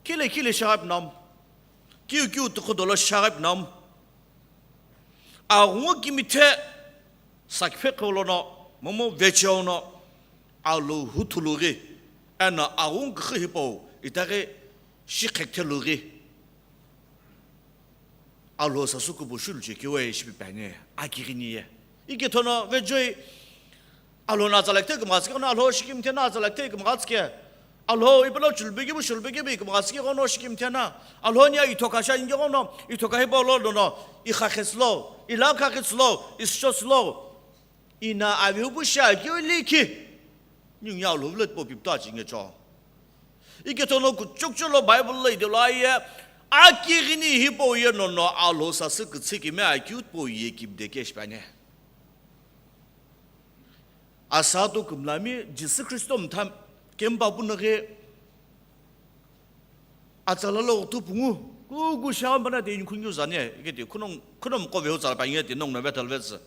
Khile khile shaghapi nam. Kiu kiu tukhu dolo shaghapi nam. Aghungu kimithe sakiphe qholono, momu vecheo no, Alhou huthulu ghi, eno aghungu kükhu hipau, itaghi shi khekthelu ghi. Alhou sasü kupu shulu chekeu ishi piani, akighini ye. Ikethono vechoi, Alhou no atsa lakhi thei kümghatsü ke, Alhou shikimthe na atsa lakhi thei kümghatsü ke. Alhou ipilo chulupekeu, shulupekeu kümghatsü ke ghono shikimthe na. Alhou ni ithokha shi ani ke ghono, ithokha hipau lo lono, ikha khesülo, ila kha khesülo, isucho sülo. Ina avi hupu shiakeu likhi. Ningu ye Alhou vilo tipau piputo achingecho. Ikethono kuchokcho lo Bible lo idelo aye, akighini hipau ye nono Alhou sasü kütsükimi akeu tipau ye kibde ke shipane. Asato kümlami Jisü Khristo mtha kempa puna ghi atsala lo thupungu kuku shagha mpana te inikhunikeu zane, iketi khunong, khunong kovehu tsala pa ingeti nong na vetal vetsü.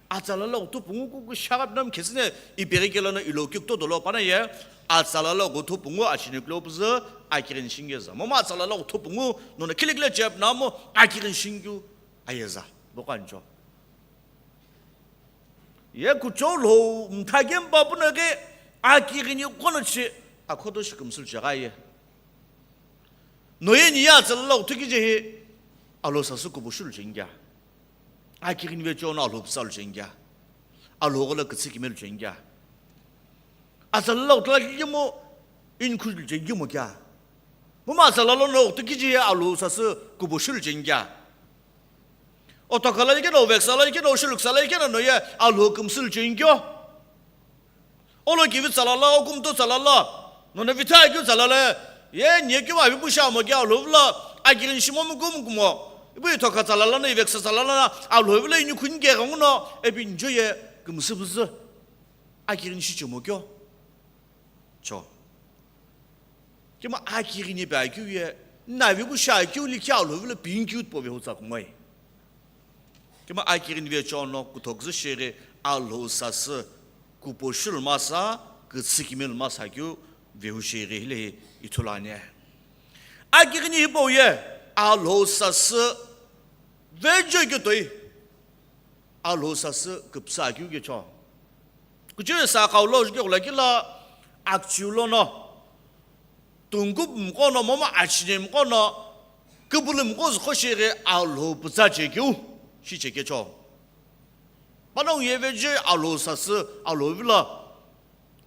Atsala lo thupungu kuku shagha mpana mkhesine ipeghi kelo no ilo kikto dolo pana ye, atsala lo thupungu achine klo püzü akighini shingeza. Momo atsala lo thupungu nono khilikhle chep namo akighini shingyu ayeza. Bokancho. Ye kuchou lo mtha kempa puna ghi akighini kono chi akhoto shi kümsülu chegha ye. Noye ni ye atsala lo thuki je hi Alhou sasü kupushulu chengya. Akighini vecho no Alhou püsalu chengya. Alhou ghola kütsükimelu chengya. Atsala lo thulakikemu inikhushulu chengikemu kya. Momo atsala lo no thuki je hi Alhou sasü kupushulu chengya. Othokhalalikeno, veksalalikeno, shuluksalikeno noye Alhou kümsülu chengyo. Olo kivi tsalala, okumto tsalala, nono vitha akeu tsalala, ye nye keu avi pusha mo keu Alhou vilo akighini shimomu kumukumo. Ipu ithokha tsalala no, iveksa tsalala no, Alhou vilo inikhuni keghenguno, epi njo ye kümsü püzü akighini shichemo keu. Cho. Kima akighini pe akeu ye, navi kusha akeu likhi Alhou vilo pingikeu tipau vehu tsa kumoi. Kima akighini vecho no kuthokzü shighi Alhou sasü kupushulu masa, kütsükimelu masa keu vehu shighi hile hi ithulu ani. Akighini hipau ye Alhou sasü vejo keu toi. Alhou sasü küpsa akeu kecho. Kuchou ye sa kau lo juke ghulakila akchiu lono. Tungkup mqo no momo achine mqo no küpülü mqo zükho shighi Alhou pütsa chekeu, shi chekecho. Panongu ye vejo Alhou sasü Alhou vilo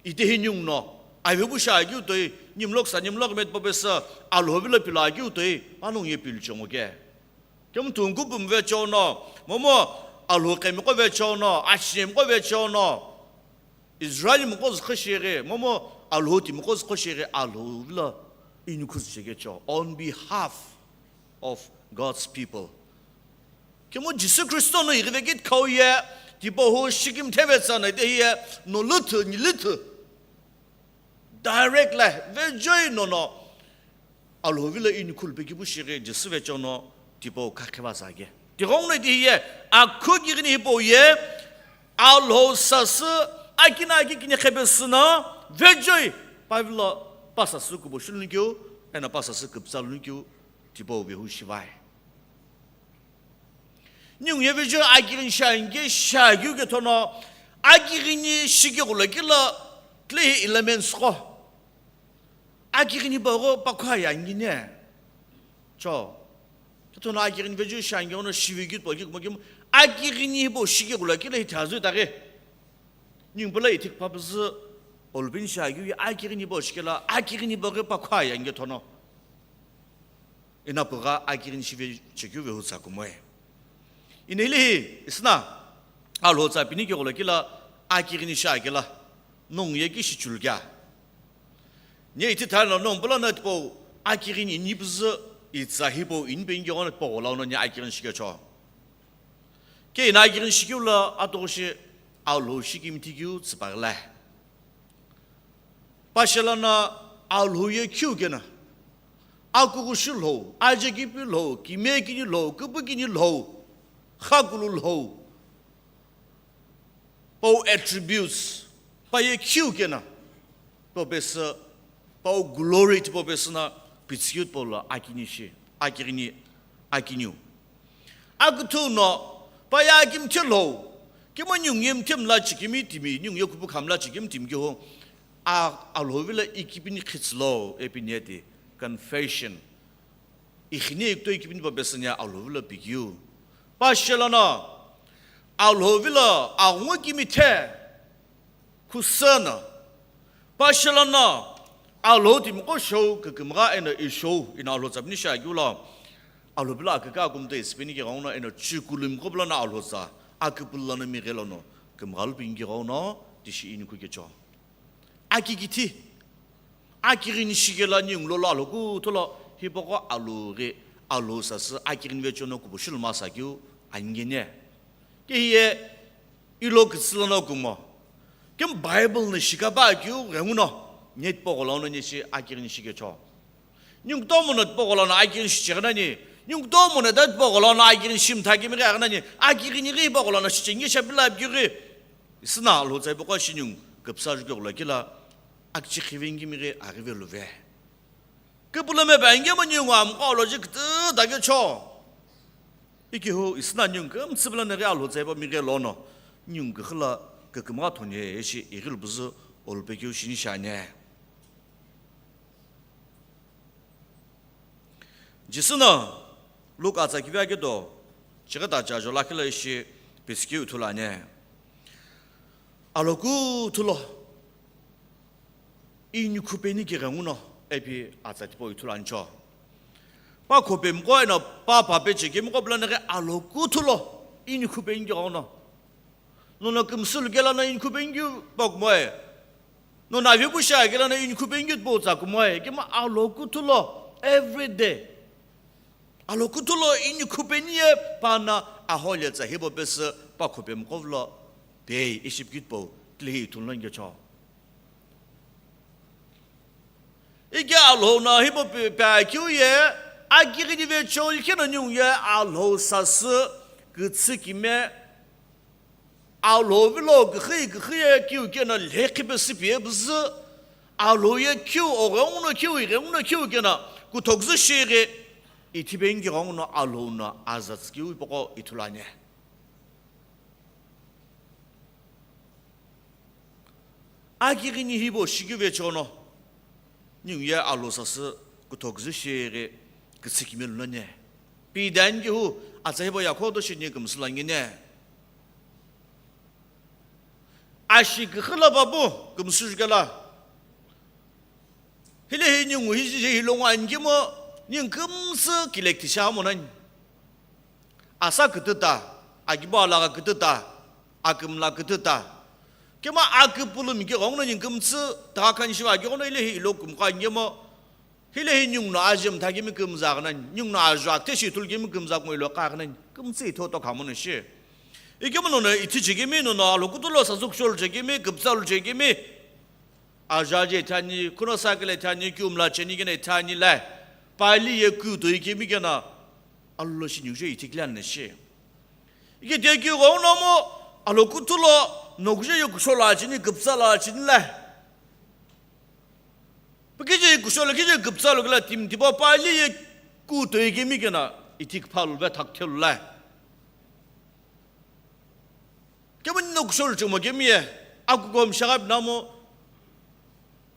itehi ningu no avi pusha akeu toi, nimloksa nimlok met popesü Alhou vilo pilo akeu toi, panongu ye pilu chengu ke. Kemu tungkup mvecho no, momo Alhou kemiqo vecho no, achine mqo vecho no, Israel mqo zükho shighi, momo Alhou ti mqo zükho shighi Alhou vilo inikhuzu chekecho, on behalf of God's people. Kemu Jisü Khristo no ighivekit khau ye, tipau hu shikimthe vetsa na itehi ye, no lüthü, ni lüthü. Direct la, vejoi nono. Alhou vilo inikhulu pekipu shighi Jisü vecho no tipau khakheva sa ke. Tighongno itehi ye, akhu kighini hipau ye, Alhou sasü akina aki kini khepesü no, vejoi, pa vilo, pa sasü kupushulu nikeu, eno pa sasü küpsalu nikeu, tipau vehu shivai. Ningu ye vejo akighini shiange shiakeu kethono, akighini shike ghulakila tlehi elements qo. Akighini bagho pakhu ayangi ne. Cho. Kethono akighini vejo shiange ono shivi kit po kik mokim akighini bo shike ghulakila hi thazu taghi. Ningu pala ithik papzü olbin shiakeu ye akighini bo shikela, akighini bagho pakhu ayangi thono. Ina pügha akighini shive chekeu vehu tsa kumoe. Ina hile hi, isna, Alhou tsa pini keghola kila, akighini shi akela, nongu ye ki shichulu kya. Nye iti thano nongu pula na tipau, akighini ini püzü, itsa hipau ini pe ingi ghona tipau ghola ono nye akighini shikecho. Ke ina akighini shikeu la, atoshi, Alhou shikimthi keu tsipagla. Pashelana Alhou ye khiu kena, akugushi lhou, ajekipi lhou, kimekini lhou, kupukini lhou, khakulu lhou. Pau attributes, pa ye khiu kena, pau besa, pau glory ti pau besa na, pitsiyut pau la akini shi, akirini, akiniu. Akuthu no, pa ye akimthi lhou, kima ningu ye mthi mla chikimi timi, ningu ye kupu khamla chikim timi kiho, a, Alhou vila ikipini khitslo, epini eti, confession. Ikhini ikto ikipini pa besanya Alhou vila pikiu. Pashelana, Alhou vila aghungu kimithe, khusana. Pashelana, Alhou timiqo shou, kikimgha ena ishou, ina Alhou tsapini shagula. Alhou vila akaka akumta isipini ki ghauna ena chikulu miqo bulana Alhou tsa, akipulana miqelano, kimghalu pingi ghauna, tishi ini kukecho. Akikithi. Akighini shikelo ningu lo lo Alhou kuthu lo, hipaqo Alhou ghi, Alhou sasü akighini vecheono kupushi lo masa keu ani kene. Ke hiye ilo kütsü lono kumo. Kemu Bible no shikapakeu ghenguno, ne tipaqo lono ne shi akighini shikecho. Ningu kutomo no tipaqo lono akighini shicheghi nani, ningu kutomo no da tipaqo lono akighini shimtha kemi ghi aghi nani, akighini ghi hipaqo lono shicheni shapilapikeu ghi. Isüna Alhou tsa hipaqo shi ningu küpüsa juke gholo kila, akichi khiveni kemi ghi aghi veluve. Küpülüme pa ingemo ningu amqo aloji kütü dakecho. Ikehu isüna ningu kümtsü püla naghi Alhou tsa hipaqo mi ghi lono, ningu küxü la kükümgha thoni ishi ighi lupüzü olupekeu shini shiani. Jisü no Luke atsa kivi akedo, chighi ta chajo lakhi lo ishi pesikeu ithulu ani. Alhou kuthu lo inikhu peni kighenguno ipi atsa tipau ithulu anicho. Pa khopemiqo eno pa phape chekemiqo püla naghi Alhou kuthu lo inikhu peni kighenguno. Nono kümsülu kelo no inikhu peni keu pa kumoe. Nono avipu shi kelo no inikhu peni keu tipau tsa kumoe. Kemu Alhou kuthu lo every day. Alhou kuthu lo inikhu peni ye pa no ahole tsa hipau pesü pa khopemiqo vilo pei ishi pi keu tipau tilehi ithulu ani kecho. Ike Alhou no hipau pe-, peakeu ye, akighini vecheo likhe no ningu ye Alhou sasü kütsü kime, Alhou vilo küxü küxü ye keu keno lekhi pesü pi ye püzü, Alhou ye keu oghenguno keu ighenguno keu keno kuthoküzü shighi, ithi peni kighenguno Alhou no aza tsükeu hipaqo ithulu ani. Akighini hipau shikeu vecheono, ningu ye Alhou sasü kuthoküzü shighi kütsü kime lunani. Pi dani kehu atsa hipaqo yakhodo shini kümsülu ani ne. Ashi küxü lo papu kümsü jukelo. Hilehi ningu hiji je hilongu ani kemu, ningu kümtsü kilekthi shi amo nani. Asa kütüta, akibo alagha kütüta, akümla kütüta. Kemu aküpülümi kighenguno ningu kümtsü, ta khan shiva kighenguno hilehi ilo kümgha ani kemu. Hilehi ningu no ajemtha kemi kümzaghi nani, ningu no ajo akithe shi ithulu kemi kümzaghi ngo ilo kaghi nani, kümtsü itho to khamono shi. Ikemu nono ithi chekemi nono Alhou kuthu lo sasü kusholu chekemi, küpüsalu chekemi. Ajo aje ithani, khuno cycle ithani, keu mla cheni keno ithani lai. Pali ye keu toi kemi keno, Alhou lo shi ningu je ithi kile ani shi. Ike tiye keu ghenguno mo, Alhou kuthu lo, nokuja ye kusholu cheni, küpüsalu cheni lai. Pu kije kusholu kije küpüsalu kela timi tipau pali ye keu toi kemi keno ithi küphalu ve thakthelu lai. Kemu nino kusholu chemo kemi ye, akuko mshagha pi namo,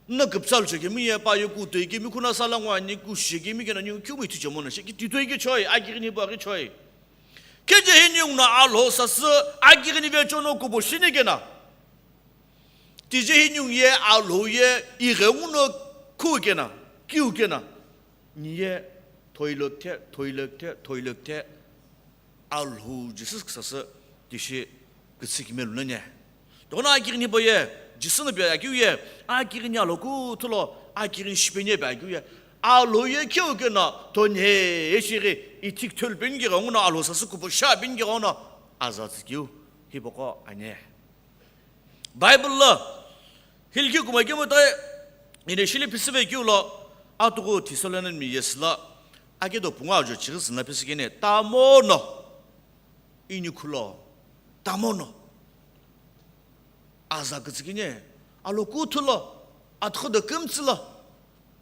nino küpüsalu chekemi ye, pa ye keu toi kemi, khuno sala ngo ani keu shikemi keno ningu kemu ithi chemono shi, ki titoi kechoi, akighini hipau ghi choi. Kije hi ningu no Alhou sasü akighini vecheono kupushi ni keno. Tije hi ningu ye Alhou ye ighenguno khu keno, keu keno. Ni ye thoilokithe, thoilokithe, thoilokithe. Alhou Jisü sasü tishi kütsü kime lunani. Tono akighini hipau ye, Jisü no peakeu ye, akighini Alhou kuthu lo, akighini shipeni ye peakeu ye. Alhou ye keu keno, thoni ishi ghi, ithi küthelu peni kighenguno, Alhou sasü kupushi peni kighenguno, aza tsükeu, hipaqo ani. Bible lo, hilki kumo kemu toi, ine shili pisive keu lo, atughu Thessalonian mi yesü lo, akedo pungu ajo chighi sü na pisi kene, tamo no, inikhu lo, tamo no, aza kütsü kene, Alhou kuthu lo, atughu do kümtsü lo,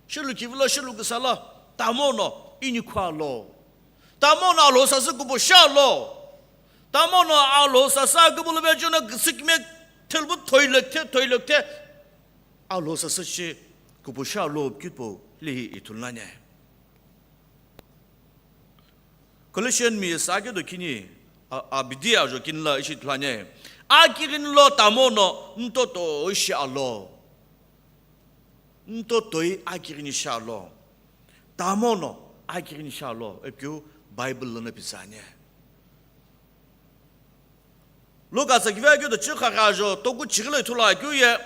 shilu kivi lo, shilu küsa lo, tamo no, inikhu alo. Tamo no Alhou sasü kupushi alo. Tamo no Alhou sasü aküpülü vecheono kütsü kime thelu pu thoilokithe, thoilokithe. Alhou sasü shi kupushi alo pi keu tipau lehi ithulu nani. Colossian mi yesü akedo kini, a, abidi ajo kini lo ishi ithulu ani. Akighini lo tamo no mtotoi shi alo. Mtotoi akighini shi alo. Tamo no akighini shi alo. Ipi keu Bible lono pitsü ani. Luke atsa kivi akedo chighi khaghi ajo toku chighi lo ithulu akeu ye.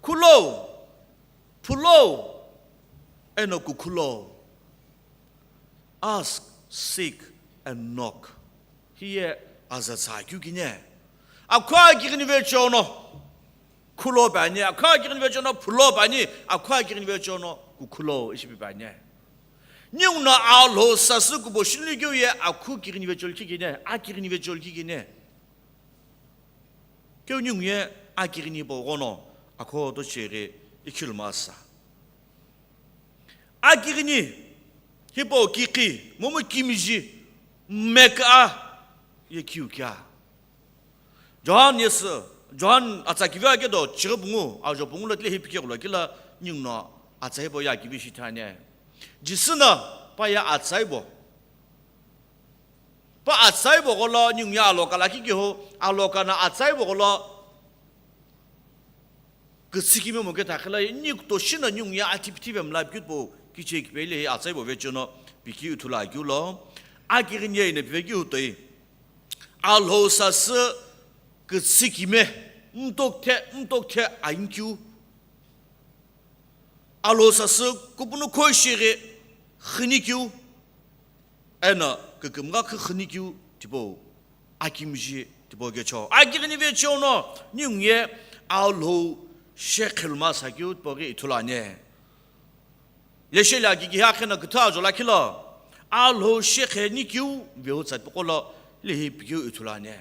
Khulo. Phulo eno kukhulo. Ask, seek, and knock. Hiye azatsa keu kine. Akhu akighini vecheono khulo püani, akhu akighini vecheono phulo püani, akhu akighini vecheono kukhulo ishi pi püani. Ninguno Alhou sasü kubo shilukeu ye akhu kighini vecheo likhi kine, akighini vecheo likhi kine. Keu ningu ye akighini hipau ghono akhoto cheghi ikhilu masa. Akighini hipau kikhi, momu kimiji, meka ye kiu kea. John yesü, John atsa kivi akedo chighi pungu, ajo pungu lo tile hi pikeghulo kila ninguno atsa hipau ye akivi shi thani. Jisü no pa ye atsa hipau. Pa atsa hipau gholo ningu ye aloka lakhi kehu, aloka no atsa hipau gholo kütsü kime mo ketha khila, ni kuto shino ningu ye athipi thipe mla pikeu tipau kiche kipe le hi atsa hipau vecheono pikeu ithulu akeu lo. Akighini ye ino pive keu toi. Alhou sasü kütsü kime, mtokithe, mtokithe ainikeu. Alhou sasü kupunu khoishighi khinikeu, eno kükümgha khu khinikeu tipau akimiji tipau kecho. Akighini vecheono ningu ye Alhou shekhelu masa keu tipau ghi ithulu ani. Yesheli akiki hi akheno küthü ajo lakhi lo, Alhou shekhe nikeu veu tsa tipaqo lo lehi pikeu ithulu ani.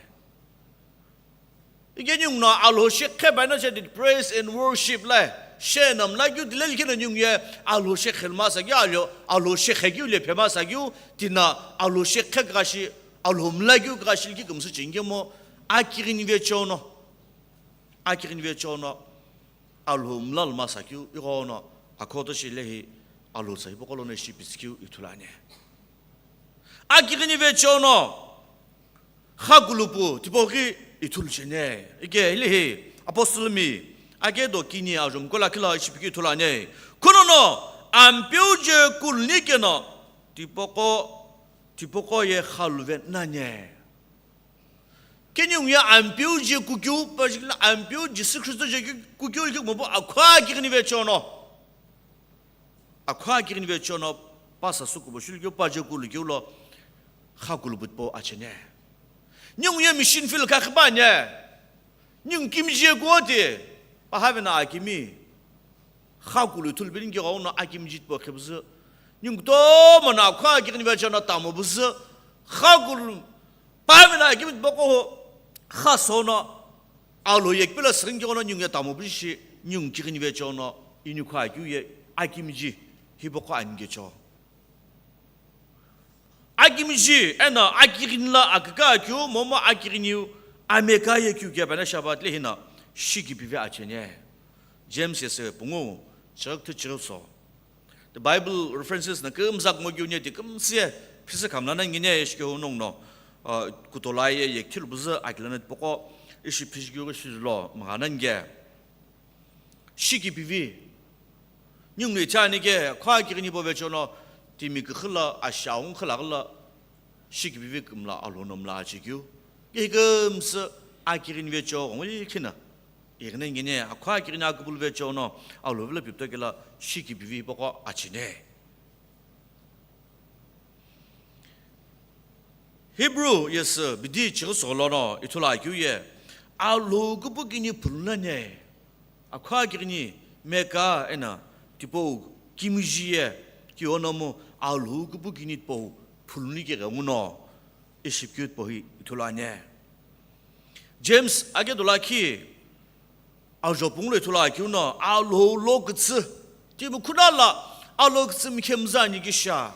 Ike ninguno Alhou shekhe püani che di praise and worship le, she no mla keu tile likhi no ningu ye Alhou shekhelu masa keu, Alhou, Alhou shekhe keu le phe masa keu, tina Alhou shekhe kughashi, Alhou mla keu kughashi likhi kümsü cheni kemu, akighini vecheono, akighini vecheono Alhou mla lo masa keu ighono akhoto shi lehi Alhou tsa hipaqo lono ishi pitsü keu ithulu ani. Akighini vecheono khakulupu tipau ghi ithulu cheni. Ike hile hi Apostle mi akedo kini ajo muko lakhi lo ishi pikeu ithulu ani. Kunono Ampeu je kuluni keno tipaqo, tipaqo ye khaluve nani. Kini ningu ye Ampeu je kukeu, pa jikila Ampeu Jisü Khristo je kukeu likhi mopu akhu akighini vecheono. Akhu akighini vecheono pa sasü kubo shilukeu, pa je kulukeu lo khakulupu tipau acheni. Ningu ye mission field kha khipani. Ningu kimiji ye kuo ti, pa havena akimi. Khakulu ithulu peni kighenguno akimiji tipau khipüzü. Ningu kutomo no akhu akighini vecheono tamo püzü. Khakulu pa havena akimi tipaqo ho khasono Alhou ye kipilo sü kighenguno ningu ye tamo püzü shi, ningu kighini vecheono inikhu akeu ye akimiji hipaqo ani kecho. Akimiji eno akighini lo aküka keu, momu akighiniu ameka ye keu kea püani shaba tile hino shikipivi acheni. James yesü pungu, chighi küthü chighi so. The Bible references no kümzak ngo keu ni ti kümsü ye phisü khamla nani ngini ye ishi keu nonguno, uh, kutola ye ye kithilu püzü akilano tipaqo ishi phishikeu ishi lo mgha nani ke. Shikipivi. Ningu ithi ani ke, akhu akighini hipau vecheono timi kükhu lo, ashi aghungu khila ghilo, shikipivi kümla Alhou no mla achekeu. Ke kümsü akighini vecheo ghonguli khina. Ighini ngini, akhu akighini akupulu vecheono Alhou vilo pipto kelo shikipivi hipaqo acheni. Hebrew yesü bidi chighi solono ithulu akeu ye, Alhou küpükini phulunani, akhu akighini meka eno tipau kimiji ye, kighenguno mu Alhou küpükini tipau phuluni kighenguno ishi pikeu tipau hi ithulu ani. James akedo lakhi ajo pungu lo ithulu akeu no, Alhou lo kütsü, timi khuna lo, Alhou kütsü mkhe müzü ani kisha.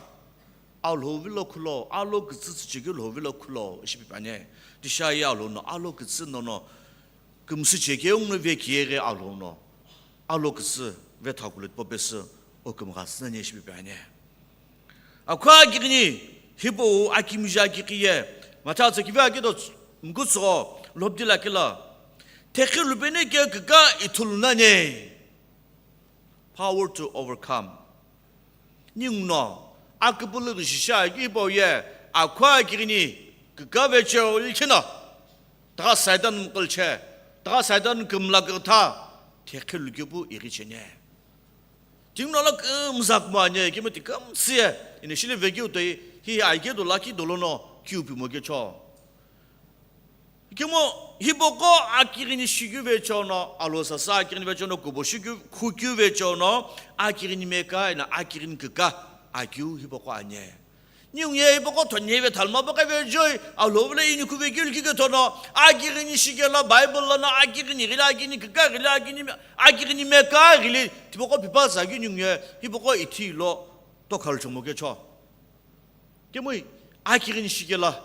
Alhou vilo khulo, Alhou kütsü tsüchekeu Alhou vilo khulo, ishi pi püani. Tisha ye Alhou no, Alhou kütsü nono, kümsü chekeu nguno vekighi Alhou no. Alhou kütsü vetha kulu tipau pesü, o kümgha sü nani ishi pi püani. Akhu akighini hipau akimiji akighi ye, Mathayo tsa kivi akedo muku tsügho lhobdi lakhi lo. Thekhi lupeni ke küka ithulu nani. Power to overcome. Ninguno akupulu ghi shisha hipau ye, akhu akighini küka vecheo likhi no. Tagha Saitan mkülche, tagha Saitan kümla kükütha, thekhi lukeu pu ighi cheni. Tinguna lo kümza kumo anye, kimo ti kümtsü ye, initially vekeu toi, hi aike do lakhi dolono, kiu pimo kecho. Kimo, hipoko akirini shikeu vechono, alo sasa akirini vechono, kubo shikeu, khukeu vechono, akirini meka, ina akirini kika, akiu hipoko anye. Ningu ye hipoko thonye ve thalma baka ve joi, alo vle ini kuve kil kike thono, akirini shikela Bible lana akirini, gila akirini kika, gila akirini, akirini meka, gili, tipoko pipa zagi ningu ye, hipoko ithi lo, tokhal chomo kecho. Kemui, akirini shikela.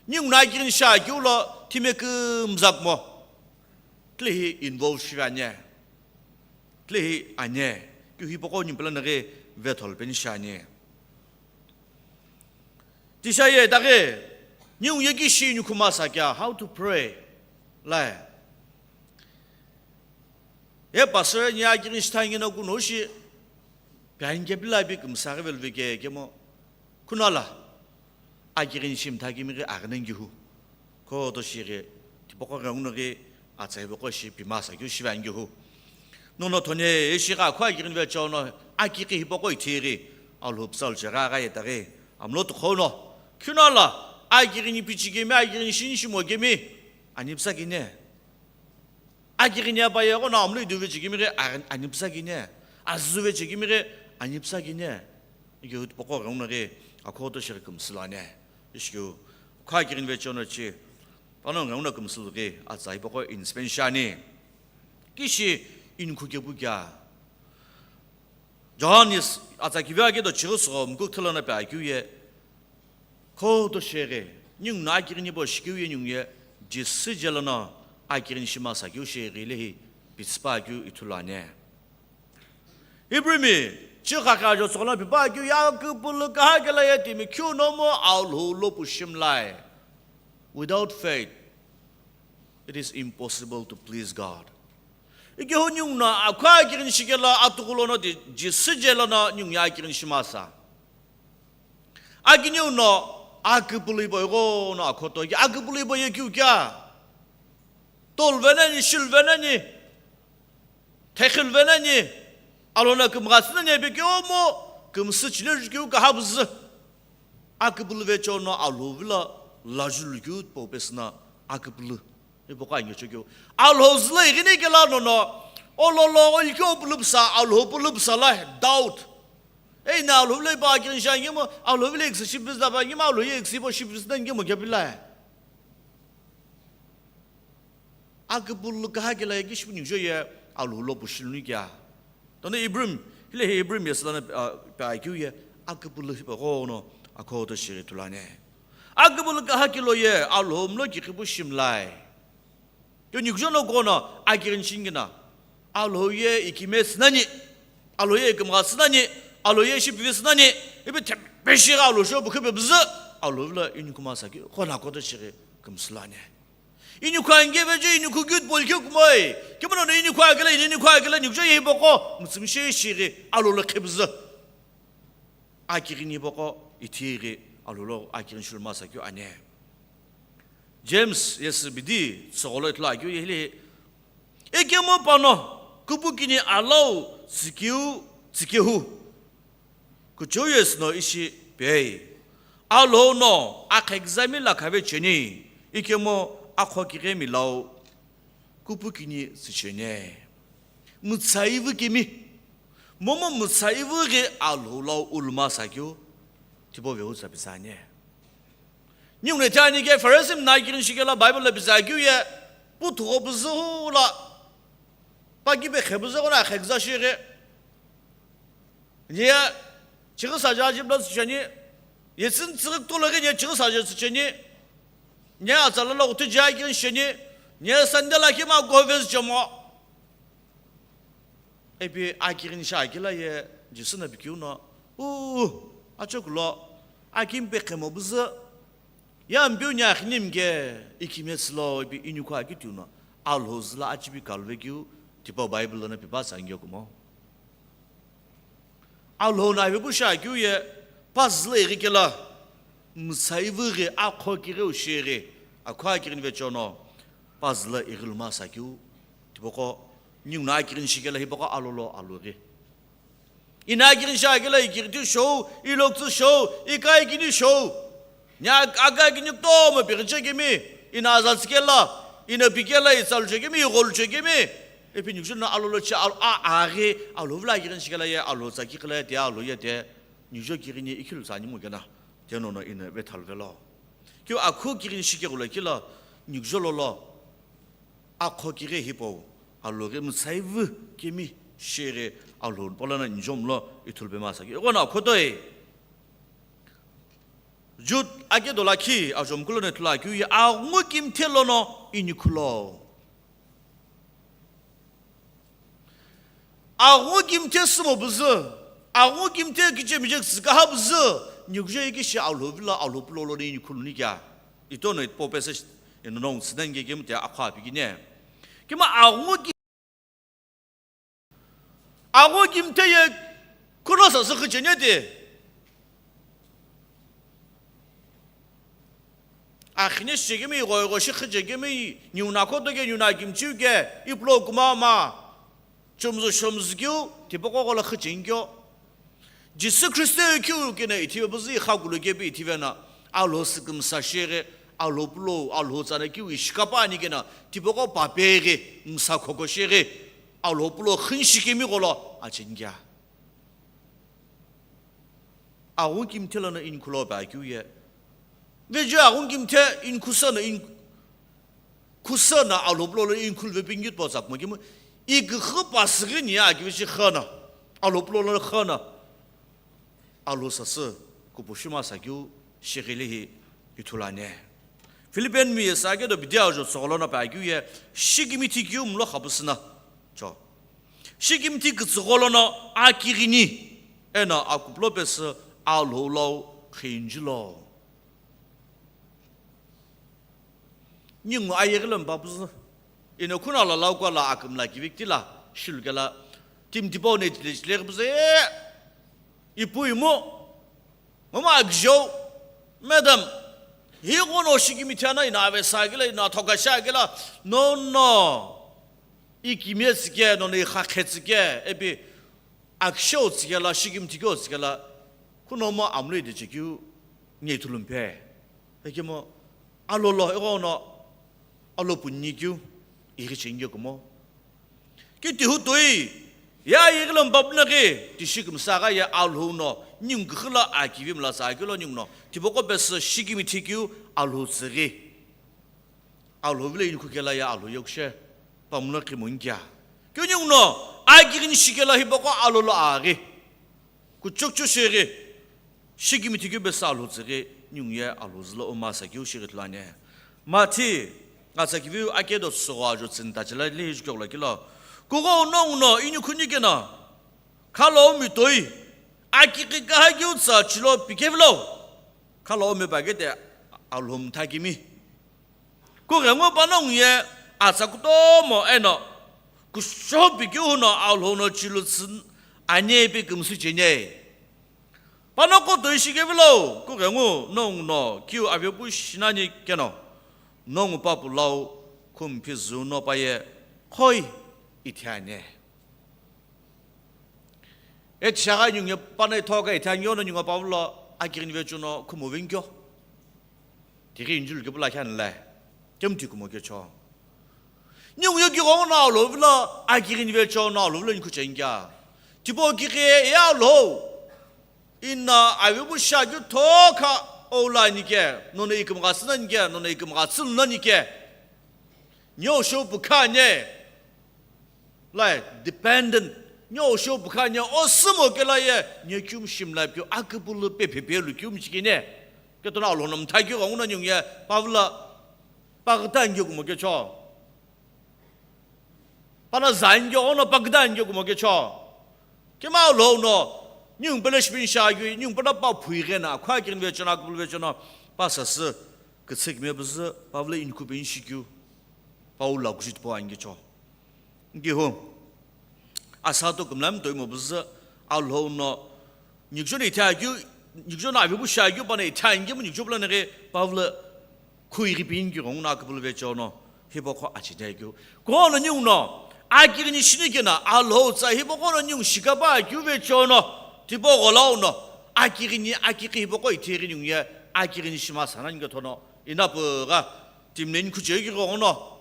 Ningu na akirini sha kiu lo, time kümza kumo. Tlehi involve shive anye. Tlehi anye. Kiu hipoko ningu pela nage vethol peni sha anye. Tisha ye dage, ningu ye ki shi ningu khuma sa kya, how to pray. Lai. Ye pastor ni akirini shitha ngina kuno shi, pian ke pila bi kümsa ke velve ke, kemo. Kunala, akirini shimtha kimi ke agnengi hu. Kho to shire, tipoko rang no ke, atsai boko shi pima sa kyu shivangi hu. Nono thone, e shi ga khwa akirini vechono, akiki hipoko ithiri, alhupsal chera ga yetari, amlo to khono. Kunala, akirini pichi kimi, akirini shin shimo kimi, anipsa kine. Akirini apaye ghono amlo iduve chekimighi a-, anipsa kine, azuve chekimighi anipsa kine. Ikeu tipaqo ghenguno ghi akhoto shighi kümsülo ane. Ishikeu, kha akirini vecheono chi, pano ghenguno kümsülo ghi atsa hipaqo inspen shiani. Kishi inikhu kepu kea. Johannes atsa kivi ake do chighi sugho mkuk thulana pe akeu ye. Khoto sheghi, ningu no akirini bo shikeu ye ningu ye, Jisü jelono akirini shima sa keu sheghi lehi, pitspa keu ithulu ane. Ibrimi, chikha kha jo tsokolo pipa keu ye aküpülü kaha kela ye timi keu nomu Alhou lo pushimlai. Without faith, it is impossible to please God. Ikehu ningu no akha akirini shikela atukulono di Jisü jelono ningu ye akirini shima sa. Akiniu no aküpülü bo ighono akhoto ye, aküpülü bo ye keu kea. Tolve nani, shilve nani, thekhilve nani, alona kümghatsü nani ebe keu mo, kümsü chile ju keu kaha buzü. Aküpülü vecheono Alhou vilo lajulu keu po pesüna aküpülü. Hipaqo angecho keu. Alhou zülo ighini kela nono, ololo, olikeu pülüpsa, Alhou pülüpsa la doubt. Ei, na Alhou vilo ipa akirini shiangimo, Alhou vilo iküsü shipüzü dapangimo, Alhou ye iküsü ipo shipüzü nangimo kepilai. Aküpülü kaha kela ye kishi pu ningu jo ye Alhou lo pushiluni kea. Tono Ibrahim, hile hi Ibrahim ye sülana, a, pe akeu ye, aküpülü hipaqo no akhoto shighi ithulu ane. Aküpülü kaha kelo ye Alhou mlo kikhi pushimlai. Yo nikjo no kono akirini shingina. Alhou ye ikime sünani. Alhou ye ikümgha sünani. Alhou ye shipivi sünani. Ipi thepe shighi Alhou sho bukhipe buzü. Alhou vilo inikhu ma sa keu, khona koto shighi kümsülo ane. Inikhu ange veche, inikhu keu tipoli keu kumoi. Kimono no inikhu akela, inikhu akela, nikjo ye hipaqo, mütsümshi ye shighi, Alhou lo khibuzü. Akirini hipaqo, ithighi, Alhou lo akirini shulu ma sa keu ane. James ye sibidi, tsügholo ithulu akeu ye hile. Ikemu pano, kupukini alau tsikeu, tsikehu. Kuchou ye sü no ishi pei. Alhou no akhekzami lakhave cheni, ikemu akho kighemi lau kupukini tsicheni. Mütsaivu kemi. Momu mütsaivu ghi Alhou lau uluma sa keu, tipau vehu tsa pisa ane. Ningu no ithani ke Pharisee mna akirini shikela Bible lo pisa keu ye, pu thugho püzü hu la, pa kipe khe püzü ghono akhekza shighi. Nye, chighi saja ajib lo tsicheni, ye tsün tsüghi kutolo ghi nye chighi saja tsicheni, nye atsala lo kutu ja akirini sheni, nye Sunday lakhi ma ko vezü chemo. Ipi akirini sha kela ye Jisü no pikeu no, u, achokulo, akimi pe khemo buzü, ya mpiu ni akhini mke, ikime silo, ipi inikhu akitiu no, Alhou zülo achipi kalve keu, tipau Bible lono pipa sa nge kumo. Alhou no avepu sha keu ye, pa zülo ighi kela, mütsaivu ghi akho kigheu shighi, akho akirini vecheono, pa zülo ighi luma sa keu, tipaqo, ningu no akirini shikela hipaqo alolo alughi. Ina kirin shakela, ikiriti shou, ilokutsu shou, ikaikini shou. Nya aka kini kutomo pighichekemi, ina azatsükela, ina pikela, itsaluchekemi, igholuchekemi. Ipi nikujo no alolo che, alo, a, aghi, alo vula kirin shikela ye, alo tsaki kela ye te, alo ye te. Nikujo kirini ikhilu tsani mo kena. Tenono ina vethalu velo. Keu akhu kirin shike ghula kila, nikujo lolo. Akho kighe hipau, alo ghi mütsaivu kemi shere alo polo na injom lo ithulu pe masa ki. Ego na khotoi. Jude ake dola khi ajom kulo ne thula keu ye aghungu kimthe lono inikhulo. Aghungu kimthe sumo buzü, aghungu kimthe kichemije tsükaha buzü, nikujo iki shi alo vila alo pulo lo ni inikhulu ni kya. Ito no itpo pese ino nong sinan ge kemu te akha pi kine. Kima aghungu ki-, aghungu kimthe ye kuno sa sükhichene te. Akhine shikemi, ighoigho shikhijekemi, niuna kotoke, niuna kimchiuke, iplo kumama, chumzu shomzukeu, tipaqo gholo khichengkeu. Jisü Khristo keu kena ithive buzü ikha kulu kepi ithive na, alo sükümsa shere, alo pulo, alo tsana keu ishikapa ani kena, tipaqo papeghe, msa khoko shere, alo pulo khinshikemi gholo, achengya. Aghungu kimthe lono inikhulo pa keu ye. Vejo aghungu kimthe inikhusa na in-, khusa na alo pulo lo inikhulu ve pingit po tsak mo kimu. Ikhu pa sighi ni a kivi shi khana. Alo pulo lo khana. Alo sasü kupushima sa keu shighili hi ithulane. Philippian mi ye sa ke do bidia jo tsogolo na pa keu ye. Shikimi thi keu mlo khabusina. Cho. Shikimthi kütsügholo no akighini, eno akuplo pesü alhou lau khinjilo. Ningu ayeghi lo mpa püzü. Ino khuna la lau kwa la akümla kivikti la, shilukela, timtipau ne chile chile püzü, e, ipu imu, mama akijou, madam, hi kono shikimthi ana ina ave sa kila, ina thoka sha kila, no, no. Ikimye tsike, nono ikhakhe tsike, epi akisho tsike la, shikimthikyo tsike la, kunomo amlui de chekeu nye thulumpe. Ekemo, alolo, egono, alo punnikeu, iri chengyo kumo. Ki tihu toi, ya yegilo mbapnaki, tishikimsa ga ya alhou no, nyungkhila akivi mla sa kilo nyungno, tiboko pesa shikimthikeu, alhou tsiri. Alhou vile inikhu kela ya alhou yokshe, pamlo khimongkya. Kyonyungno, akighini shikela hipaqo alolo aghi. Kuchokcho sheghi, shikimthikeu besa alhou tseghi, nyungye alhou zülo uma sakeu sheghi thulane. Mathi, nga sakiviu akedo tsugo ajo tsinta chila li hijukyo la kilo. Kugo nongno inikhu nikena, khalo mitoi, akighi kahakeu tsa chilo pikevilo. Khalo mipakete alhou mthakimi. Kughengu panongu ye atsa kutomo eno, kushopi kiuno alhou no chilutsü aniepi kümsü chenie. Panoko toishi kevilo, kughengu nongu no kiu avepu shinani keno, nongu papu lau khumphi züu no paye khoi ithiane. E tishagha nyungye pana ithoka ithangyo no nyunga Pavlo akighini vechuno khumu vingyo. Tighi injil kipula khan le. Kemti kumo kecho. Nyungye kigho no alo vilo akighini vecho no alo vilo inkhu chengya. Tipo kighe ya lo. Inna avibu shagyu thoka ola nike. Nono ikum gasna nike. Nono ikum gasna nike. Nyo sho pukha nye. Lai, dependent. Nyo sho pukha nye, o sumo kela ye, nye kyum shim lai pyo, akupulu pe pe pe lu kyum chikine. Keto na alhou no mthakyo ga nguna nyung ye, Pavla, pagda ngyo kumo kecho. Pana za ngyo, ono pagda ngyo kumo kecho. Kema alhou no, nyung pele shpin shagyu, nyung pana pa phui gena, khwa kirin vecho na, akupulu vecho na, pa sasü, kitsik me buzü, Pavla inkhu pe inshikyu. Paula kuchitpo angicho. Ngihu. Asa to kumlam toimo buzü alhou no. Nyikjo ni ithakyu, nyikjo na avibu shakyu pana ithangyu mu nyikjo bula nege Pavla khuiri pingyu nguna akupulu vecho no. Hipo kho achidekyu. Kono nyungno. Akighini shini keno Alhou tsa hipaqo no ningu shikapa akeu vecheono, tipaqo lau no, akighini, akighi hipaqo ithighi ningu ye, akighini shima sanani kethono, inapu gha, timi no inikhu chekighi ghenguno,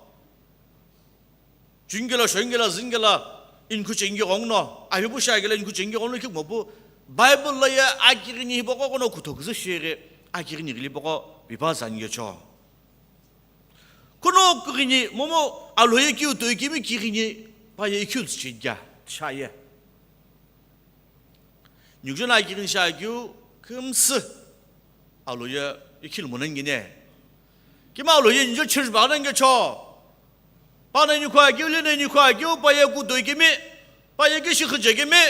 chunike lo, shonike lo, zünike lo, inikhu chekighi ghenguno, avipu shakelo inikhu chekighi ghenguno, kikimopu, Bible lo ye akighini hipaqo ghenguno kutho kuzü shighi, akighini ghili paqo pipa zani kecho. Kuno kighini, momu Alhou ye kiu toi kemi kighini, pa ye ikhiu tsucheni kea, shaye. Nikuzho no akighini shakeu, kümsü Alhou ye ikhilu monani kene. Kima Alhou ye nikuzho church ba nani kecho. Pa no inikhu akeu, le no inikhu akeu, pa ye ku toi kemi, pa ye kishi khiche kemi,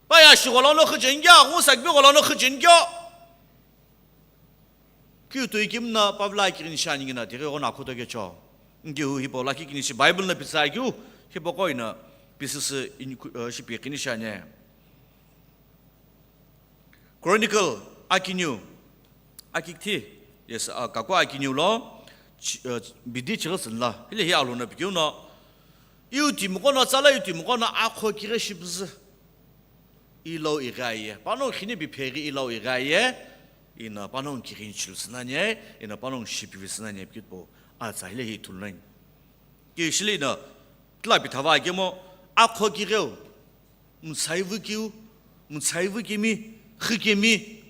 pa ye ashigho lo no khicheni kea, ghungu sakimi gho lo no khicheni kea. Kiu toi kemi no pa vilo akighini shani keno, tighi ghenguno akhoto kecho. Nkehu hipau lakhi kini shi Bible no pitsakeu, hipaqo ino pisüsü inikhu, eh, shipi kini shani. Chronicle akiniu, akikithi, yes, ah, kaku akiniu lo, chi-, eh, bidi chighi sünla, hile hi Alhou no pikeu no, iu timiqo no, tsala iu timiqo no, akho kighe shipüzü. Ilau ighi aye, panongu khini bi pheghi ilau ighi aye, ino panongu kighini chilu sünani, ino panongu shipivi sünani, pikitpo atsa hile hi ithulu nani. Kishili ino, tila pithava akemo, akho kigheu, mtsaivu kiu, mtsaivu kemi, khi kemi,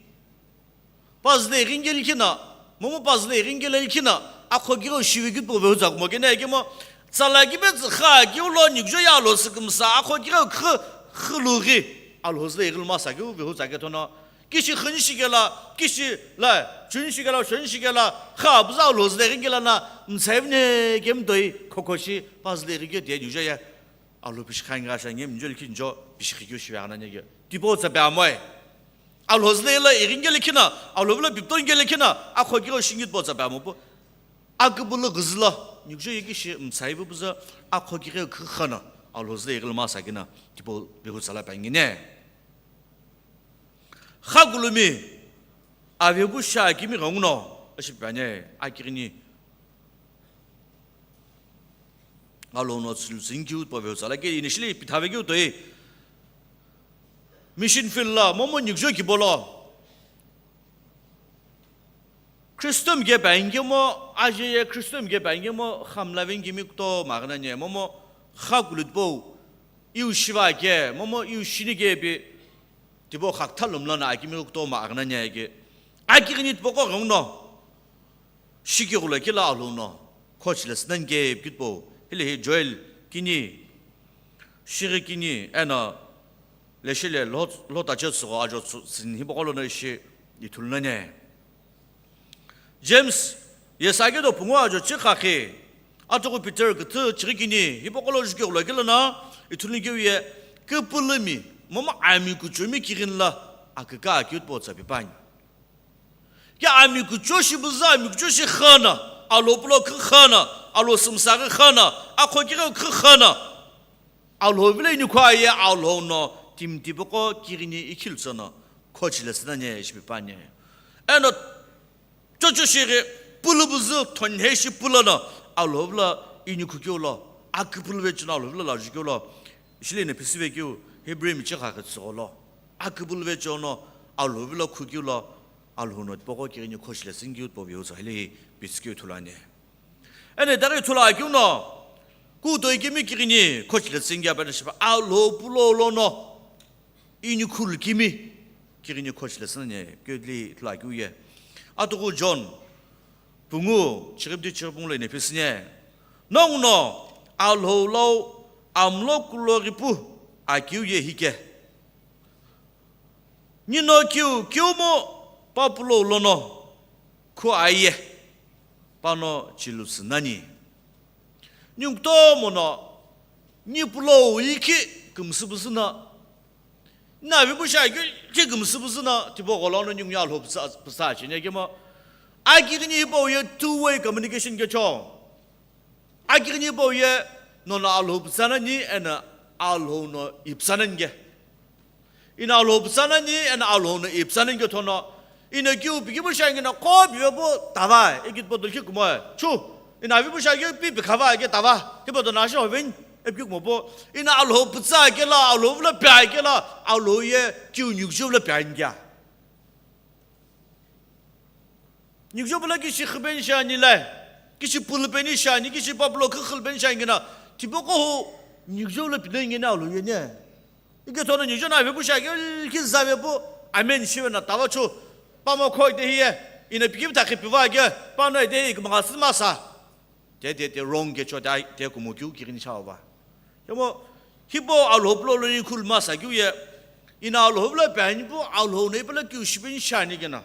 Puzzle ighi nike likhi no, momu puzzle ighi nike likhi no, akho kigheu shivi keu tipau vehutsa kumo kene kemo, tsala kibetsü kha keu lo nikuzho ye Alhou sükümsa, akho kigheu khü, khü lughi, Alhou züle ighi lo masa keu vehutsa kethono, kishi khüni shikelo, kishi la, chuni shikelo, shoni shikelo, kha püzü Alhou züle ighi nike lono, mtsai vine kemu toi, khokho shi, puzzle ighi keu toi nikuzho ye. Alhou pishi khange asha nge mijo likhi nijo pishi khikeu shive aghi nani keu. Tipau tsa pe amoe. Alhou züle ilo ighi nike likhi no, Alhou vilo pipto nike likhi no, akho kigheu shingi tipau tsa pe amopu. Aküpülü ghüzü lo, nikuzho ye kishi mtsai vupüzü, akho kigheu khükha no, Alhou züle ighi lo masa keno, tipau vehutsa la pe angine. Khakulumi, avepu shi akimi ghenguno, ishi pe ani, akighini. Alhou no tsülu tsüni keu tipau vehutsa la ke initially pithave keu toi. Mission field lo, momu nikuzho kibo lo. Christian ke pe ani kemo, aje ye Christian ke pe ani kemo, khamla veni kemi kutomo aghi nani, momu kha kulutipau, iu shiva ke, momu iu shini ke pi, tipau khakthal lomla no akimi kutomo aghi nani ke. Akighini tipaqo ghenguno. Shikighulo kelo Alhou no, khochile sünani ke pikitpo, hile hi Joel kini, shighi kini, eno, leshile lo, lo tache tsügho ajo tsü-, tsüni hipaqo lono ishi ithulu nani. James, yesa kedo pungu ajo chikha khe, atughu Peter küthü chighi kini, hipaqo lo shikighulo kelo no, ithulu nikeu ye, küpülümi, momu ami kuchomi kighini lo, aküka akeu tipau tsa pipani. Ke ami kucho shi püzü, ami kucho shi khana, Alhou pulo khü khana, Alhou sümsa ghi khana, akho kigheu khü khana. Alhou vilo inikhu aye, Alhou no timi tipaqo kighini ikhilu tsono, khochile sünani ishi pipani. Eno, chocho shighi, pülü püzü, thonhe shi pülono, Alhou vilo inikhu keu lo, aküpülü vecheono Alhou vilo laju keu lo, ishile ino pisive keu, Hebrew mi chikha khe tsügho lo, aküpülü vecheono, Alhou vilo khu keu lo, Alhou no tipaqo kighini khochile süngi keu tipau vehutsa hile hi pitsü keu ithulu ani. Eno itaghi ithulu akeu no, kutoi kemi kighini khochile süngi ape na shipa, Alhou pulo lono, inikhu lukemi, kighini khochile sünani, keu li ithulu akeu ye. Atughu John, pungu, chighi bidi chighi pungu lo ino pisüni. Nongu no, Alhou lau, amlo kulo ghipu, akeu ye hike. Nino kiu, kiumo, pa pulo lono, khu aye, pano chilu sünani. Ningu kutomo no, ni pulo ikhi kümsü püzü no, ni avepu shi akeu ikhi kümsü püzü no, tipaqo lono ningu ye Alhou püsa, püsa cheni kemo, akighini hipau ye two-way communication kecho. Akighini hipau ye, nono Alhou pütsa nani, eno Alhou no ipütsa nani ke. Ino Alhou pütsa nani, eno Alhou no ipütsa nani kethono. Ino kiu pikipu shi ani keno qo pivepu tava, ikitpo dolkhi kumoe. Chu, ino avipu shi akeu pi pikhava ke tava, hipau tono ashi hoveni, Epikeu kumopo, ina Alhou pütsa kela, Alhou vilo pia kela, Alhou ye kiu niküjo vilo pia ani kea. Niküjo pülo kishi khipeni shiani lai, kishi pulupeni shiani, kishi papulo khükhülpeni shiani kena, tipaqo hu niküjo pülo pile ngena Alhou ye ne. Ike thono niküjo na vepu shiake, ki za vepu, amen shive na tava chu, pamo kho ite hiye, ina pikipu thakhi piva ke, pano ite hi kumanga sima sa. Te, te, te wrong ke cho, te, te kumo kiu kighini shao va. Kemo, hipau Alhou pulolo inikhu lu masa kiu ye, ina Alhou vilo pia ani pu, Alhou no ipilo kiu shipeni shiani kena.